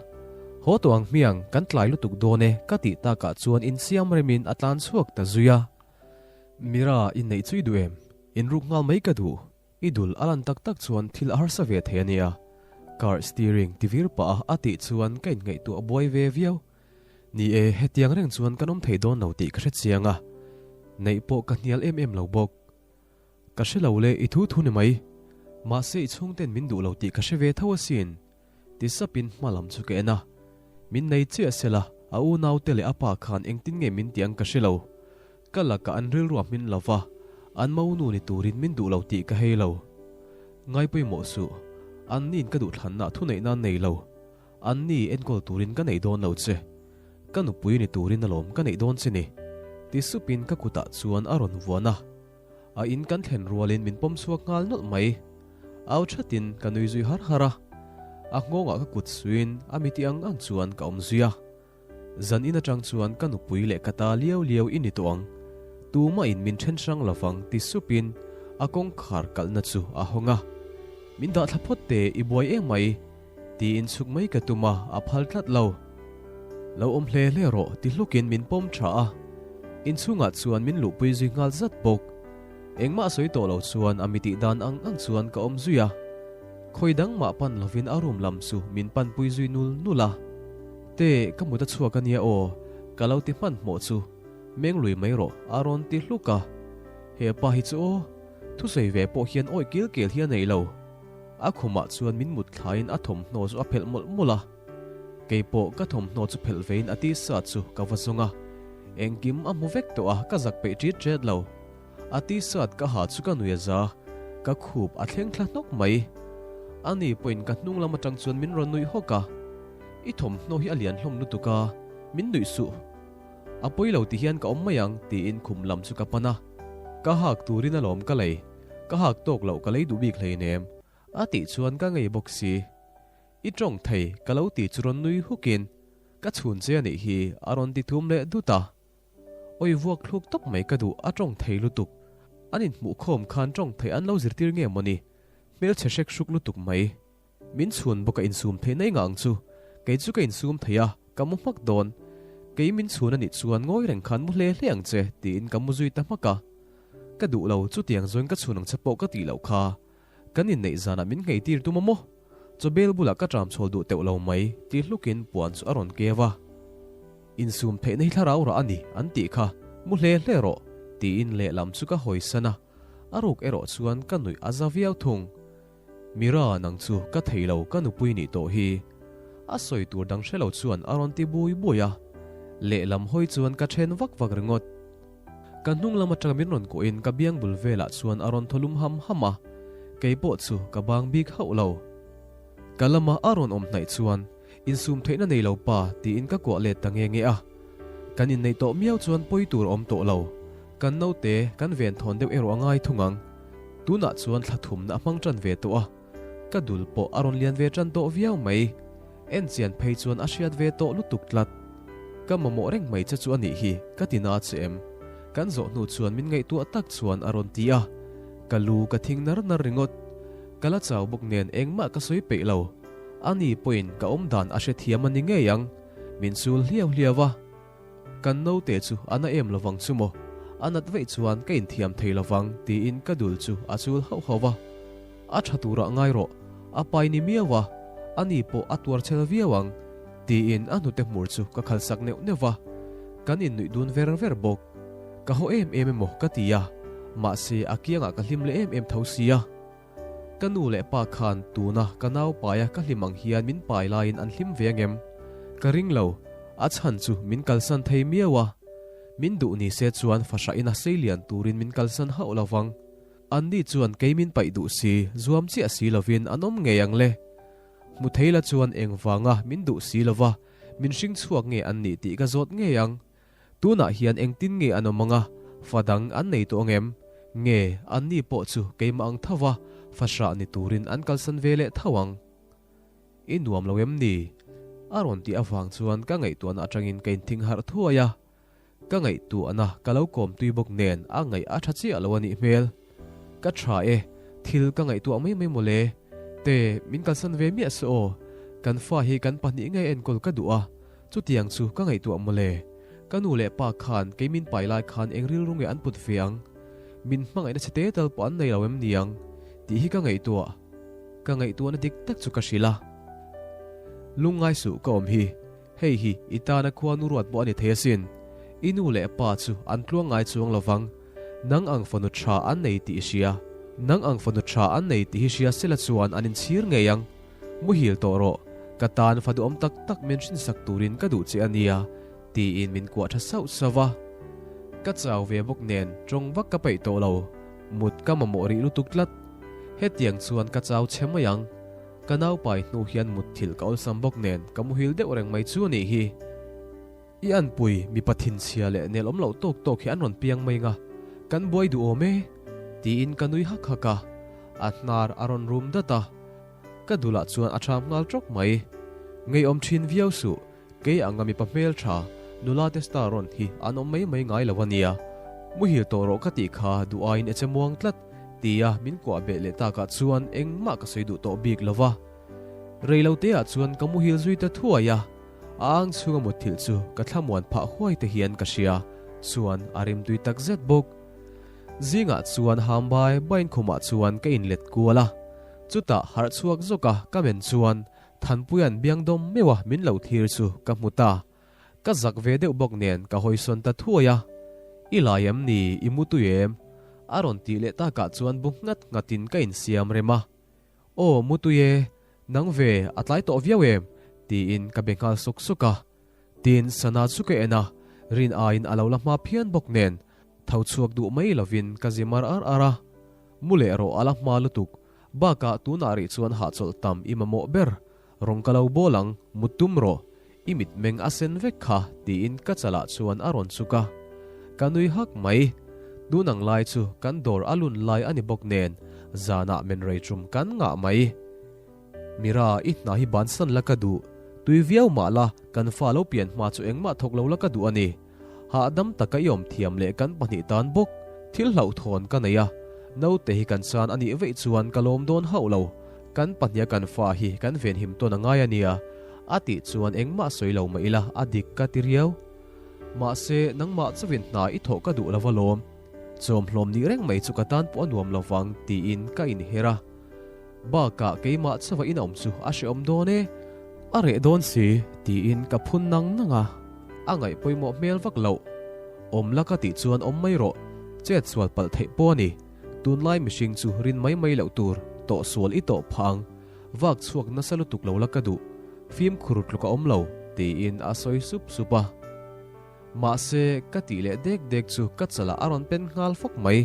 Haw tawh ang hmiang, kan tlai lutuk dawn e, ka tih takah chuan insiam remin a tlan chhuak ta zui a. Mira, inneih chu i duh em? Inruk nghal mai ka duh. I dul a lan tak tak chuan thil a harsa ve thei a nia. Car steering ti vir pah a a tih chuan ka inngaihtuah buai ve viau. Ni e, hetiang reng chuan kan awm thei dawn lo tih ka hre chiang a. Neih pawh ka hnial em em lo bawk. Ka hre lo le, i thu thu ni mai. Mahse i chhungten min duh lo tih ka hre ve tho asin. Ti sapin hma lam chu ka en a. Min nei chiah sela, a unaute leh a pa khan engtin nge min tih ang ka hre lo. Ka lakah an rilru a hmin lo va, an monu ni turin min duh lo tih ka hei lo. Ngai pawimawh suh, anniin ka duhthlanna thuneih nan nei lo. Anni enkawl turin ka neih dawn lo che. Ka nupui ni turin alawm ka neih dawn che ni. Ti supin ka kutah chuan a rawn vuan a. A in kan thlen rualin min pawm chhuak nghal nawlh mai. Au thatin ka nui zui har har a. A nghawngah ka kut suiin a miti ang ang chuan ka awm zui a. Zan in atang chuan ka nupui leh ka ta liau liau i ni tawh ang. Tumah in min then hrang lovang ti supin a kawngkhar kalhna chu a hawng a. Min dah thla phawt teh i buai em mai tiin chhuk mai ka tum a, a phal tlat lo. Lo awm hle hle rawh ti hlukin min pawm tha a, inchhungah chuan min luhpui zui nghal zat bawk. Engmah sawi tawh lo chuan a mi tih dan ang ang chuan ka awm zui a, khawi dang mah pan lovin a room lam chu min panpui zui nul nul a. Te, ka mut a chhuak a nia aw, ka lo ti hmanhmawh chu meng lui mai rawh a rawn ti hluk a. He pa hi chu aw, thusawi ve pawh hian awih kil kel hi a nei lo. A khumah chuan min mut thlaiin a thawmhnaw chu a phelh mawlh mawlh a. Kei pawh ka thawmhnaw chu phelh vein a tisa chu ka va zawng a, engkim a hmu vek tawh a, ka zak peih ṭit ṭet lo. A t-shirt ka ha chu ka nui a za, ka khup a thleng thla hnawk mai. Ani pawhin ka hnung lam aṭang chuan min rawn nuih hawk a, I thawmhnaw hi a lian hlawm lutuk a, min nuih suh. A pawi lo ti hian ka awm mai ang tiin khum lam chu ka pan a, ka hak turin alawm ka lei, ka hak tawk loh ka lei duh bik hleinem a tih chuan ka ngei bawk si. I tawng thei ka lo ti chu rawn nui hukin ka chhun che a nih hi a rawn ti thum leh dut a. Awi vuak thluk tawp mai ka duh a tawng thei lutuk. An inhmuh khawm khan tawng thei an lo zirtir nge mawni? Hmelchhe hrek hruk lutuk mai. Min chhun bawk a insum theih na enga ang chu. Kei chu ka insum thei a, ka mu hmak dawn. Kei min chhun a nih chuan ngawi reng khan mu hle hle ang che tiin ka mu zui ta hmak a. Ka duh lo, chutiang zawin ka chhun ang che pawh ka tih loh kha. Kan inneih zanah min ngheitir tum a maw? Chawbel bulah ka ṭam chhawl duh teuh lo mai, ti hlukin puan chu a rawn keu a. Insum theihna hi thlarau rah a ni, an tih kha, mu hle hle rawh, tiin lehlam chu ka hawisan a, a ruk erawh chuan ka nuih a za viau thung. Mira, nang chu ka thei lo, ka nupui nih tawh hi. A sawi tur dang hre lo chuan a rawn ti bui bui a, lehlam hawi chuan ka then vak vak ringawt. Ka hnung lam atanga min rawn kuahin ka biang bul velah chuan a rawn thaw lum ham ham a, kei pawh chu ka bang bik hauh lo. Ka lama a rawn awm hnaih chuan insum theihna nei lo pa tiin ka kuah let ta nge nge a. Kan inneih tawh miau chuan pawi tur a awm tawh lo. Kan naute kan ven thawn deuh erawh a ngai thung ang. Tunah chuan thla thumna a hmang tan ve tawh a, ka dul pawh a rawn lian ve tan tawh viau mai. En chian phei chuan a hriat ve tawh lutuk tlat. Ka mamawh reng mai che chu a nih hi, ka ti na che em? Kan zawh hnu chuan min ngaihtuah tak chuan a rawn ti a. Ka lu ka thing nar nar ringawt. Ka la chau bawk nen engmah ka sawi peih lo. Ani pawhin ka awm dan a hrethiam a ni ngei ang. Min chul hliau hliau a. Kan naute chu a na em lovang chu maw? A nat veih chuan ka inthiam thei lovang tiin ka dul chu a chul hauh hauh a. A tha turah ngai rawh, a pai ni miau a, ani pawh a tuar chhel viau ang tiin a hnute hmur chu ka khalsak neuh neuh va. Kan innuih dun ver ver bawk. Ka haw em em emaw ka ti a, mahse a kiangah ka hlim leh em em tho sia. Ka nu leh pa khan tuna ka nau paia ka hlim ang hian min pai laiin an hlim ve angem? Ka ring lo, a chhan chu min kalsan thei miau a. Min duh ni se chuan fahrah ina seilian turin min kalsan hauh lo vang. Anni chuan kei min paih duh si, zuam chiah si lovin an awm ngei ang le. Hmu thei la chuan engvanga min duh si lova min hring chhuak nge an nih tih ka zawt ngei ang. Tunah hian engtin nge an awm ang a, fa dang an nei tawh ang em? Nge, anni pawh chu keimah ang tho va, fa hrah ni turin an kalsan ve leh tho ang. I nuam lo em ni? A rawn tih avang chuan ka ngaihtuahna atangin ka inthing harh thuai a. Ka ngaihtuahna ka lo kawm tui bawk nen a ngaih a tha chiah lo a nih hmel. Ka tha e, thil ka ngaihtuah mai mai mawle. Te, min kalsan ve miah se aw. Kan fa hi kan pahnih ngei enkawl ka duh a, Chutiang chu ka ngaihtuah mawle. Ka nu leh pa khan kei min pai lai khan eng rilru nge an put ve ang? Min hmangaihna chhe te tal pawh an nei lo em niang? Tih hi ka ngaihtuah. Ka ngaihtuahna dik tak chu ka hrilh a. Lungngai suh ka awm hi. Hei hi i tana khuanu ruat pawh a ni thei asin. I nu leh pa chu an tluang ngai chuang lo vang. Nang ang fanu tha an nei tih i hria. Nang ang fanu tha an nei tih hi hria sela chuan an inchhir ngei ang. Muhil tawh rawh, ka tan fa duhawm tak tak min hrinsak turin ka duh che a nia, tiin min kuah tha sauh sauh a. Ka chau ve bawk nen tawng vak ka peih tawh lo, mut ka mamawh rih lutuk tlat. Hetiang chuan ka chau chhe mai ang. Ka naupai hnu hian mutthilh ka awlsam bawk nen ka muhil deuh reng mai chu a nih hi. I anpui, mipa thinchhia leh nel awm loh tawk tawk hi an rawn piang mai nga, kan buai duh awm e, tiin ka nui hak hak a, a hnar a rawn rum dat a. Ka dulah chuan a ṭham nghal ṭawk mai. Ngeiawm ṭhin viau suh, kei anga mipa hmel ṭha, nula te star rawn hi an awm mai mai ngai lo a nia. Muhil tawh rawh ka tih kha duh aiin e che muang tlat, tia min kuah beh leh takah chuan engmah ka sawi duh tawh bik lo va. Reiloteah chuan ka muhil zui ta thuai a. A ang chhunga mutthilh chu ka thlamuan phah huai te hian ka hria, chuan a rimtui takzet bawk. Zingah chuan ham bai baiin khumah chuan ka inlet kual a, chutah harh chhuak zawka ka men chuan Thanpuia'n biang dawm meuha min lo thlir chu ka hmu ta. Ka zak ve deuh bawk nen ka hawisawn ta thuai a, I lai em ni, i mu tui em? A rawn tih leh takah chuan bu nghat nghatin ka insiam rem a. Aw mu tui e, nang ve a tlai tawh viau em? Tiin ka be nghal sawk sawk a. Tin, sana chu ka en a, rin aiin a lo la hma phian bawk nen tho chhuak duh mai lovin ka zi mar ar ar a. Mu leh rawh a la hma lutuk, bakah tunah rih chuan hahchawlh tam i mamawh ber, rawn ka lo bawl ang, mu tum rawh, i mitmeng a sen vek kha tiin ka chalah chuan a rawn chuk a. Ka nui hak mai, tun ang lai chu kan dawr a lun lai a ni bawk nen zanah men rei tum kan ngah mai. Mira, i hna hi bansan la ka duh, tui viau mah la kan fa lo pian hma chu engmah thawk lo la ka duh a ni. Hahdam taka i awm thiam leh kan pahnih tan bawk thil hlauhthawn ka nei a, naute hi kan chan a nih veih chuan ka lawm dawn hauh lo, kan pahniha kan fa hi kan venhim tawn a ngai a nia, a tih chuan engmah sawi lo mah ila a dik ka ti riau. Mahse, nangmah chauhin hna i thawh ka duh lo va lawm, chawmhlawm nih reng mai chu ka tan pawh a nuam lo vang tiin ka inher a. Bakah keimah chauha in awm chu a hrehawm dawn e, a reh dawn si tiin ka phun nang nang a, a ngaih pawimawh hmel vak loh. Awm la ka tih chuan awm mai rawh, chet sual palh theih pawh a ni. Tunlai mihring chu rin mai mai loh tur, tawh sual i tawh phah ang, vak chhuak nasa lutuk lo la ka duh, fimkhur tluk a awm lo tiin a sawi sup sup a. Mahse, ka tih leh dek dek chu ka chalah a rawn pen nghal fawk mai.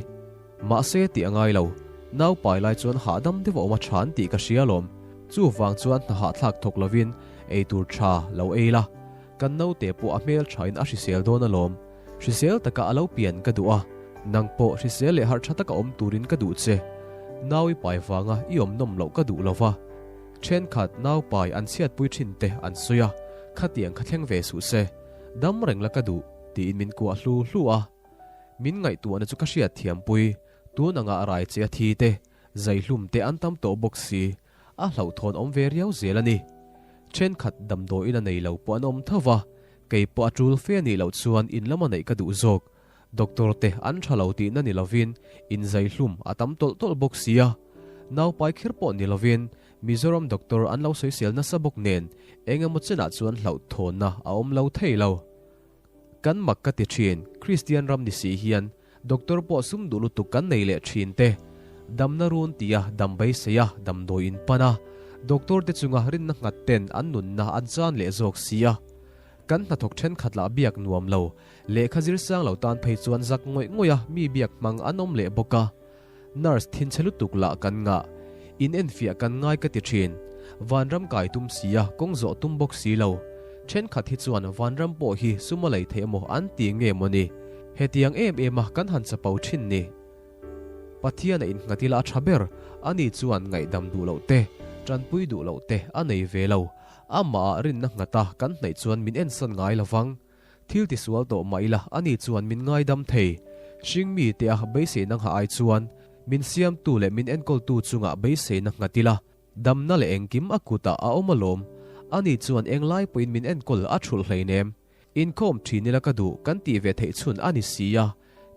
Mahse tih a ngai lo, nau pai lai chuan hahdam deuh a awm a tha an tih ka hria alawm. Chuvang chuan hna hahthlak thawk lovin ei tur tha lo ei la, kan naute pawh a hmel thain a hrisel dawn alawm. Hrisel taka a lo pian ka duh a, nang pawh hrisel leh harh tha taka awm turin ka duh che. Nau i pai vanga i awm nawm loh ka duh lo va. Thenkhat nau pai an chhiatpui thin te an sawi a, khatiang kha thleng ve suh se. Dam reng la ka duh, tiin min kuah hlu hlu a. Min ngaihtuahna chu ka hriat thiampui, tun anga a rai che a thi te, zaihlum te an tam tawh bawk si, a hlauhthawn awm ve riau zel a ni. Thenkhat damdawiin a nei lo pawh an awm tho va, kei pawh a tul fe a nih loh chuan in lama neih ka duh zawk. Doctor te an tha lo tihna ni lovin in zaihlum a tam tawlh tawlh bawk si a. Naupai kher pawh ni lovin Mizoram doctor an lo sawisel nasa bawk nen eng emaw chenah chuan hlauhthawnna a awm lo thei lo. Kan mak ka ti thin, Kristian ram ni si hian doctor pawh sum duh lutuk kan nei leh thin te. Damna run tia dam beisei a damdawi in pan a, doctor te chunga rinna nghat ten an nunna an chan leh zawk si a. Kan hnathawk thenkhat lah biak nuam lo, lehkha zir sang lo tan phei chuan zak ngawih ngawih a mi biak hmang an awm leh bawk a. Nurse thinchhe lutuk lah kan ngah. In enfiah kan ngai ka ti thin. Vanram kai tum si a, kawng zawh tum bawk si lo. Thenkhat hi chuan vanram pawh hi sum a lei theih emaw an ti nge maw ni? Hetiang em em a kan han chapo thin ni. Pathian a innghat ila a tha ber, ani chuan ngaihdam duh loh te, tanpui duh loh te a nei ve lo. Amah ah rinna nghat a kan hnaih chuan min ensan ngai lovang. Thil tisual tawh mah ila ani chuan min ngaidam thei. Hringmi te a beiseina nghah ai chuan min siamtu leh min enkawltu chungah beiseina nghat ila, damna leh engkim a kutah a awm alawm. Ani chuan englai pawhin min enkawl a thulh hleinem. Inkhawm thin ila ka duh kan tih ve theih chhun a ni si a,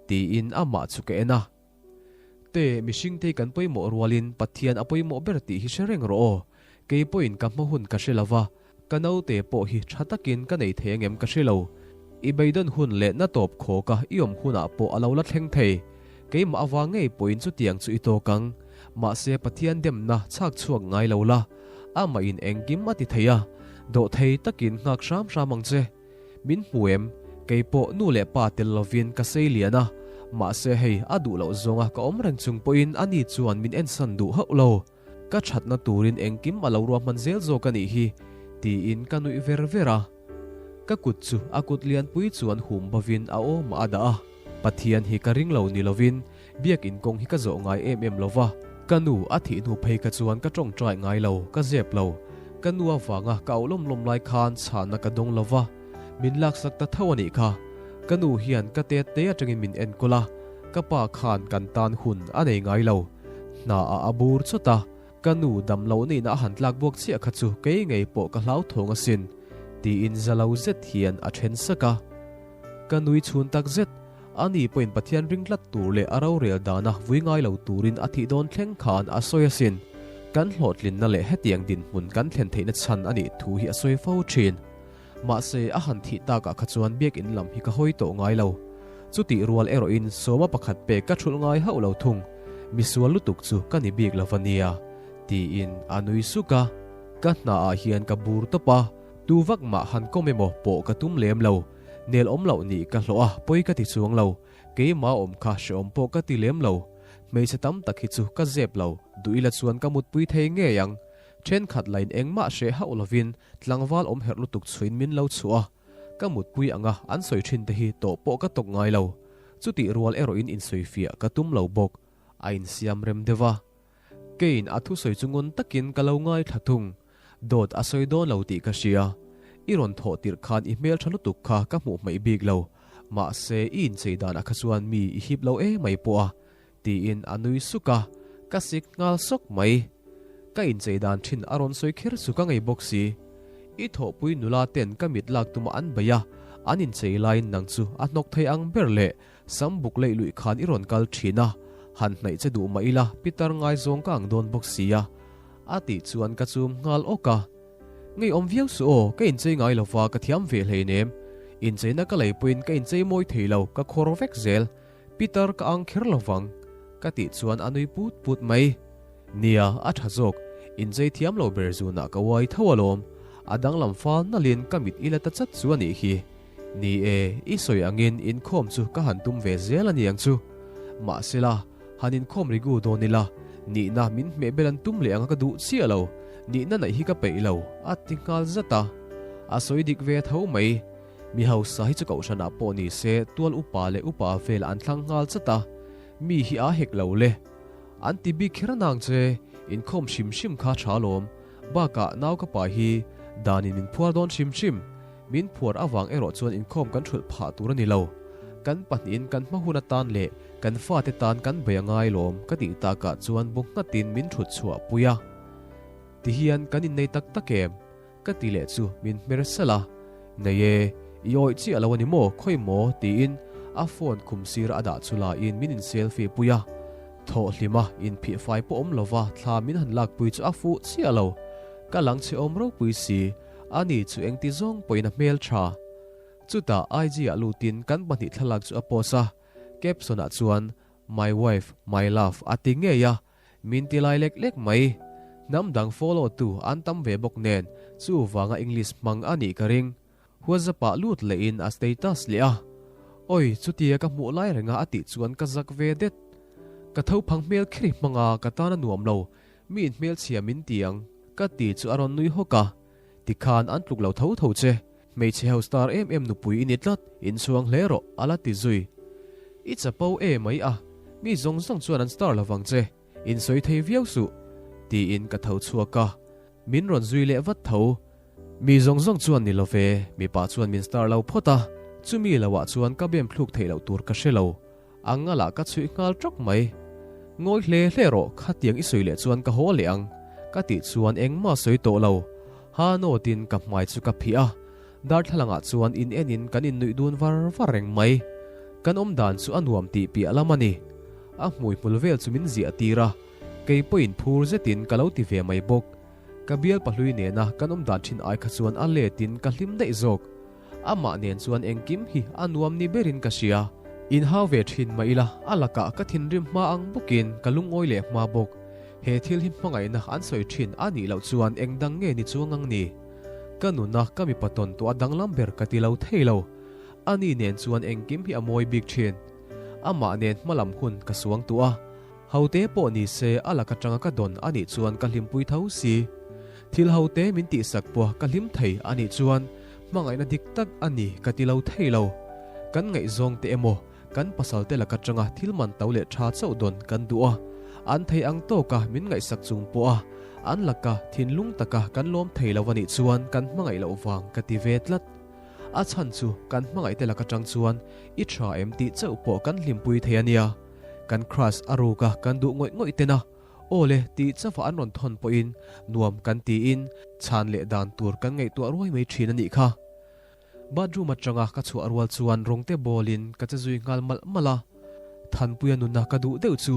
tiin amah chu ka en a. Te, mihringte hi kan pawimawh rualin Pathian a pawimawh ber tih hi hre reng rawh aw. Kei pawhin ka hma hun ka hre lo va, ka naute pawh hi tha takin ka nei thei angem ka hre lo. I beidawn hun leh na tawp khawka i awm hunah pawh a lo la thleng thei. Keimah avang ngei pawhin chutiang chu i tawk ang. Mahse Pathian demna chhak chhuak ngai lo la, amah in engkim a ti thei a, dawhthei takin nghak hram hram ang che. Min hmu em? Kei pawh nu leh pa tel lovin ka sei lian a, mahse hei a duh loh zawnga ka awm reng chung pawhin ani chuan min ensan duh hauh lo. Ka thatna turin engkim a lo ruahman zel zawk a nih hi, tiin ka nuih ver ver a. Ka kut chu a kut lianpui chuan hum bovin a awmah a dah a. Pathian hi ka ring lo ni lovin biakin kawng hi ka zawh ngai em em lo va, ka nu a thih hnu phei kha chuan ka tawngtai ngai lo, ka zep lo. Ka nu avanga ka auh lawm lawm lai khan chhahna ka dawng lo va, min laksak ta tho a nih kha. Ka nu hian ka tet te atangin min enkawl a, ka pa khan kan tan hun a nei ngai lo. Hna ah a bur chawt a, ka nu dam loh nihna a han tlak buak chiah kha chu kei ngei pawh ka hlauthawng asin. Tiin za lo zet hian a then sak a. Ka nui chhun tak zet, ani pawhin Pathian ring tlat tur leh a rorel dana vui ngai lo turin a thih dawn thleng khan a sawi asin. Kan hlawhtlinna leh hetiang dinhmun kan thlen theihna chhan a nih thu hi a sawi fo thin. Mahse, a han thih takah kha chuan biakinn lam hi ka hawi tawh ngai lo. Chutih rual erawhin sawma pakhat pek ka thulh ngai hauh lo thung. Misual lutuk chu ka ni bik lo va nia, tiin a nui suk a. Ka hnaah hian ka bur tawp a, tu vak mah han kawm emaw pawh ka tum lem lo. Nel awm loh nih ka hlawh a, pawi ka ti chuang lo. Keimah awm kha hreawm pawh ka ti lem lo. Hmeichhe tam tak hi chu ka zep lo, duh ila chuan ka mutpui thei ngei ang. Thenkhat lain engmah hreh hauh lovin tlangval awm herh lutuk chhuin min lo chhuah a, ka mutpui anga an sawi thin te hi tawh pawh ka tawk ngai lo. Chutih rual erawhin insawifiah ka tum lo bawk. A insiam rem deuh a. Keiin a thusawi chu ngun takin ka lo ngaithla thung. Dawt a sawi dawn lo tih ka hria. I rawn thawh tirh khan i hmeltha lutuk kha ka hmuh hmaih bik lo. Mahse i inchei danah kha chuan mi i hip lo emai pawh a. Tiin a nui suk a, ka sik nghal sawk mai. Ka inchei dan thin a rawn sawi kher chu ka ngei bawk si. I thawhpui nula ten ka mit lak tuma an bei a, an inchei laiin nang chu a hnawk thei ang ber leh sam buk leih luih khan i rawn kal thin a, han hnaih che duh mah ila pitar ngaizawng ka ang dawn bawk si a. A tih chuan ka chum nghal awk a. Ngeiawm viau suh aw, ka inchei ngai lova ka thiam ve hleinem. Incheina ka lei pawhin ka inchei mawi thei lo, ka khawr vek zel. Pitar ka ang kher lovang, ka tih chuan a nui put put mai. Nia, a tha zawk, inchei thiam lo ber zunah ka uai tho alawm. A danglam fal nalhin ka mit i la ta chat chu a nih hi. Ni e, i sawi angin inkhawm chu ka han tum ve zel a niang chu. Mahsela, han inkhawm rigu dawn ila, nihna min hmeh bel an tum leh anga ka duh chiah lo, nihna naih hi ka peih lo, a ti nghal zat a. A sawi dik ve tho mai. Mi hausa hi chu kohhranah pawh ni se tual upa leh upa vel an thlang nghal chat a, mi hi aa hek lo le. An ti bik kher nang che, inkhawm hrim hrim kha tha lawm. Bakah nau ka pa hi danin min phuar dawn hrim hrim. Min phuar avang erawh chuan inkhawm kan hrulh phah tur a ni lo. Kan pahnihin kan hma hun atan leh kan fate tan kan bei a ngai lawm ka tih takah chuan bu nghatin min thut chhuah pui a. Tihian kan innei tak tak em? Ka ti leh chu min hmer salh a, Nei e, i awih chiah lo a ni maw, khawi maw? tiin a phone khum sir a dah chu la in min in selfie pui a. Thawh hlim a, inphih fai pawh awm lova thla min han lak pui chu a fuh chiah lo. Ka lang chhe awm ropui si, ani chu engti zawng pawhin a hmel tha. Chutah IG ah lutin kan pahnih thlalak chu a post a, caption ah chuan My wife, my love a ti ngei a, Min ti lai lek lek mai. Hnam dang follow tu an tam ve bawk nen chu vanga English hmang a nih ka ring. WhatsApp ah lut leh in a status leh a. Oi chutia ka hmuh lai renga a tih chuan ka zak ve det. Ka tho phang hmel khiri hmanga ka tan a nuam lo, mi in hmelchhia min ti ang ka ti chu a rawn nui hawk a. Tikhan an tluk lo tho tho che. Hmeichhe ho star em em nupui i ni tlat, inchhuang hle rawh, a la ti zui. I chapo e mai a, mi zawng zawng chuan an star lovang che, insawi thei viau suh, tiin ka tho chhuak a. Min rawn zui leh vat tho. Mi zawng zawng chuan ni lo ve, mipa chuan min star lo phawt a, chumi loah chuan ka bem thluk theih loh tur ka hre lo. A ngalah ka chhuih nghal tawk mai. Ngawi hle hle rawh, khatiang i sawi leh chuan ka haw leh ang, ka tih chuan engmah sawi tawh lo. Ha nawtin ka hmai chu ka phih a, darthlalangah chuan in enin kan innuih dun var var reng mai. Kan awm dan chu a nuam tih piah lam a ni. A hmui hmul vel chu min ziah tir a, kei pawhin phur zetin ka lo ti ve mai bawk. Ka bial pahlui nena kan awm dan thin ai kha chuan a letin ka hlim daih zawk. Amah nen chuan engkim hi a nuam ni berin ka hria. Inhau ve thin mah ila, a lakah ka thinrim hma ang bawkin ka lungawi leh hma bawk. He thil hi hmangaihna an sawi thin a nih loh chuan eng dang nge ni chuang ang ni? Ka nuna ka mipa tawn tawh a danglam ber ka ti lo thei lo. Ani nen chuan engkim hi a mawi bik thin. Amah nen hmalam hun ka suang tuah a. Hote pawh ni se a lak atanga ka dawn a nih chuan ka hlimpui tho si. Thil hote min tihsak pawh ka hlim thei a nih chuan hmangaihna dik tak a ni ka ti lo thei lo. Kan ngaihzawng te emaw kan pasal te lak atanga thil man to leh tha chauh dawn kan duh a, an thei ang tawka min ngaihsak chung pawh a an laka thinlung taka kan lawm thei lo a nih chuan kan hmangaih loh vang ka ti ve tlat. A chhan chu kan hmangaih te lak atang chuan i tha em tih chauh pawh kan hlimpui thei a nia. Kan crush a ruk a, kan duh ngawih ngawih ten a. Aw le, tih chauha an rawn thawn pawhin nuam kan tiin chhan leh dan tur kan ngaihtuah ruai mai thin a nih kha. Bathroom atanga ka chhuah rual chuan rawngte bawlin ka che zui nghal malh malh a. Thanpuia nuna ka duh deuh chu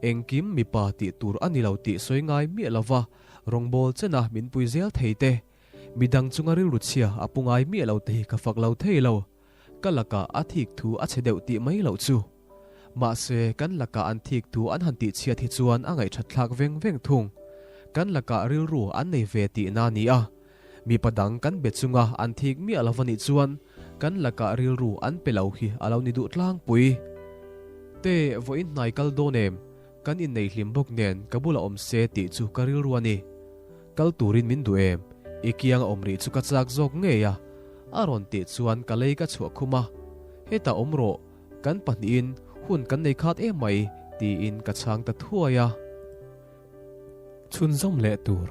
engkim mipa tih tur a ni lo tih sawi ngai miah lova rawngbawl chena min pui zel thei te, midang chunga rilru chhia a pu ngai miah lo te hi ka fak lo thei lo. Ka lakah a thik thu a chhe deuh tih mai loh chu. Mahse, kan lakah an thik thu an han tihchhiat hi chuan a ngaihthat thlak veng veng thung. Kan lakah rilru an nei ve tihna a ni a. Mipa dang kan be chunga an thik miah lo va nih chuan kan lakah rilru an pe lo hi a lo ni duh tlangpui. Te, vawiin hnai kal dawn em? Kan innei hlim bawk nen ka bulah awm se tih chu ka rilru a ni. Kal turin min duh em? I kianga awm rih chu ka chak zawk ngei a. A rawn tih chuan ka lei ka chhuah khum a. Hetah awm rawh, kan pahnihin hun kan nei khat em mai, tiin ka chhang ta thuai a. Chhunzawm leh tur.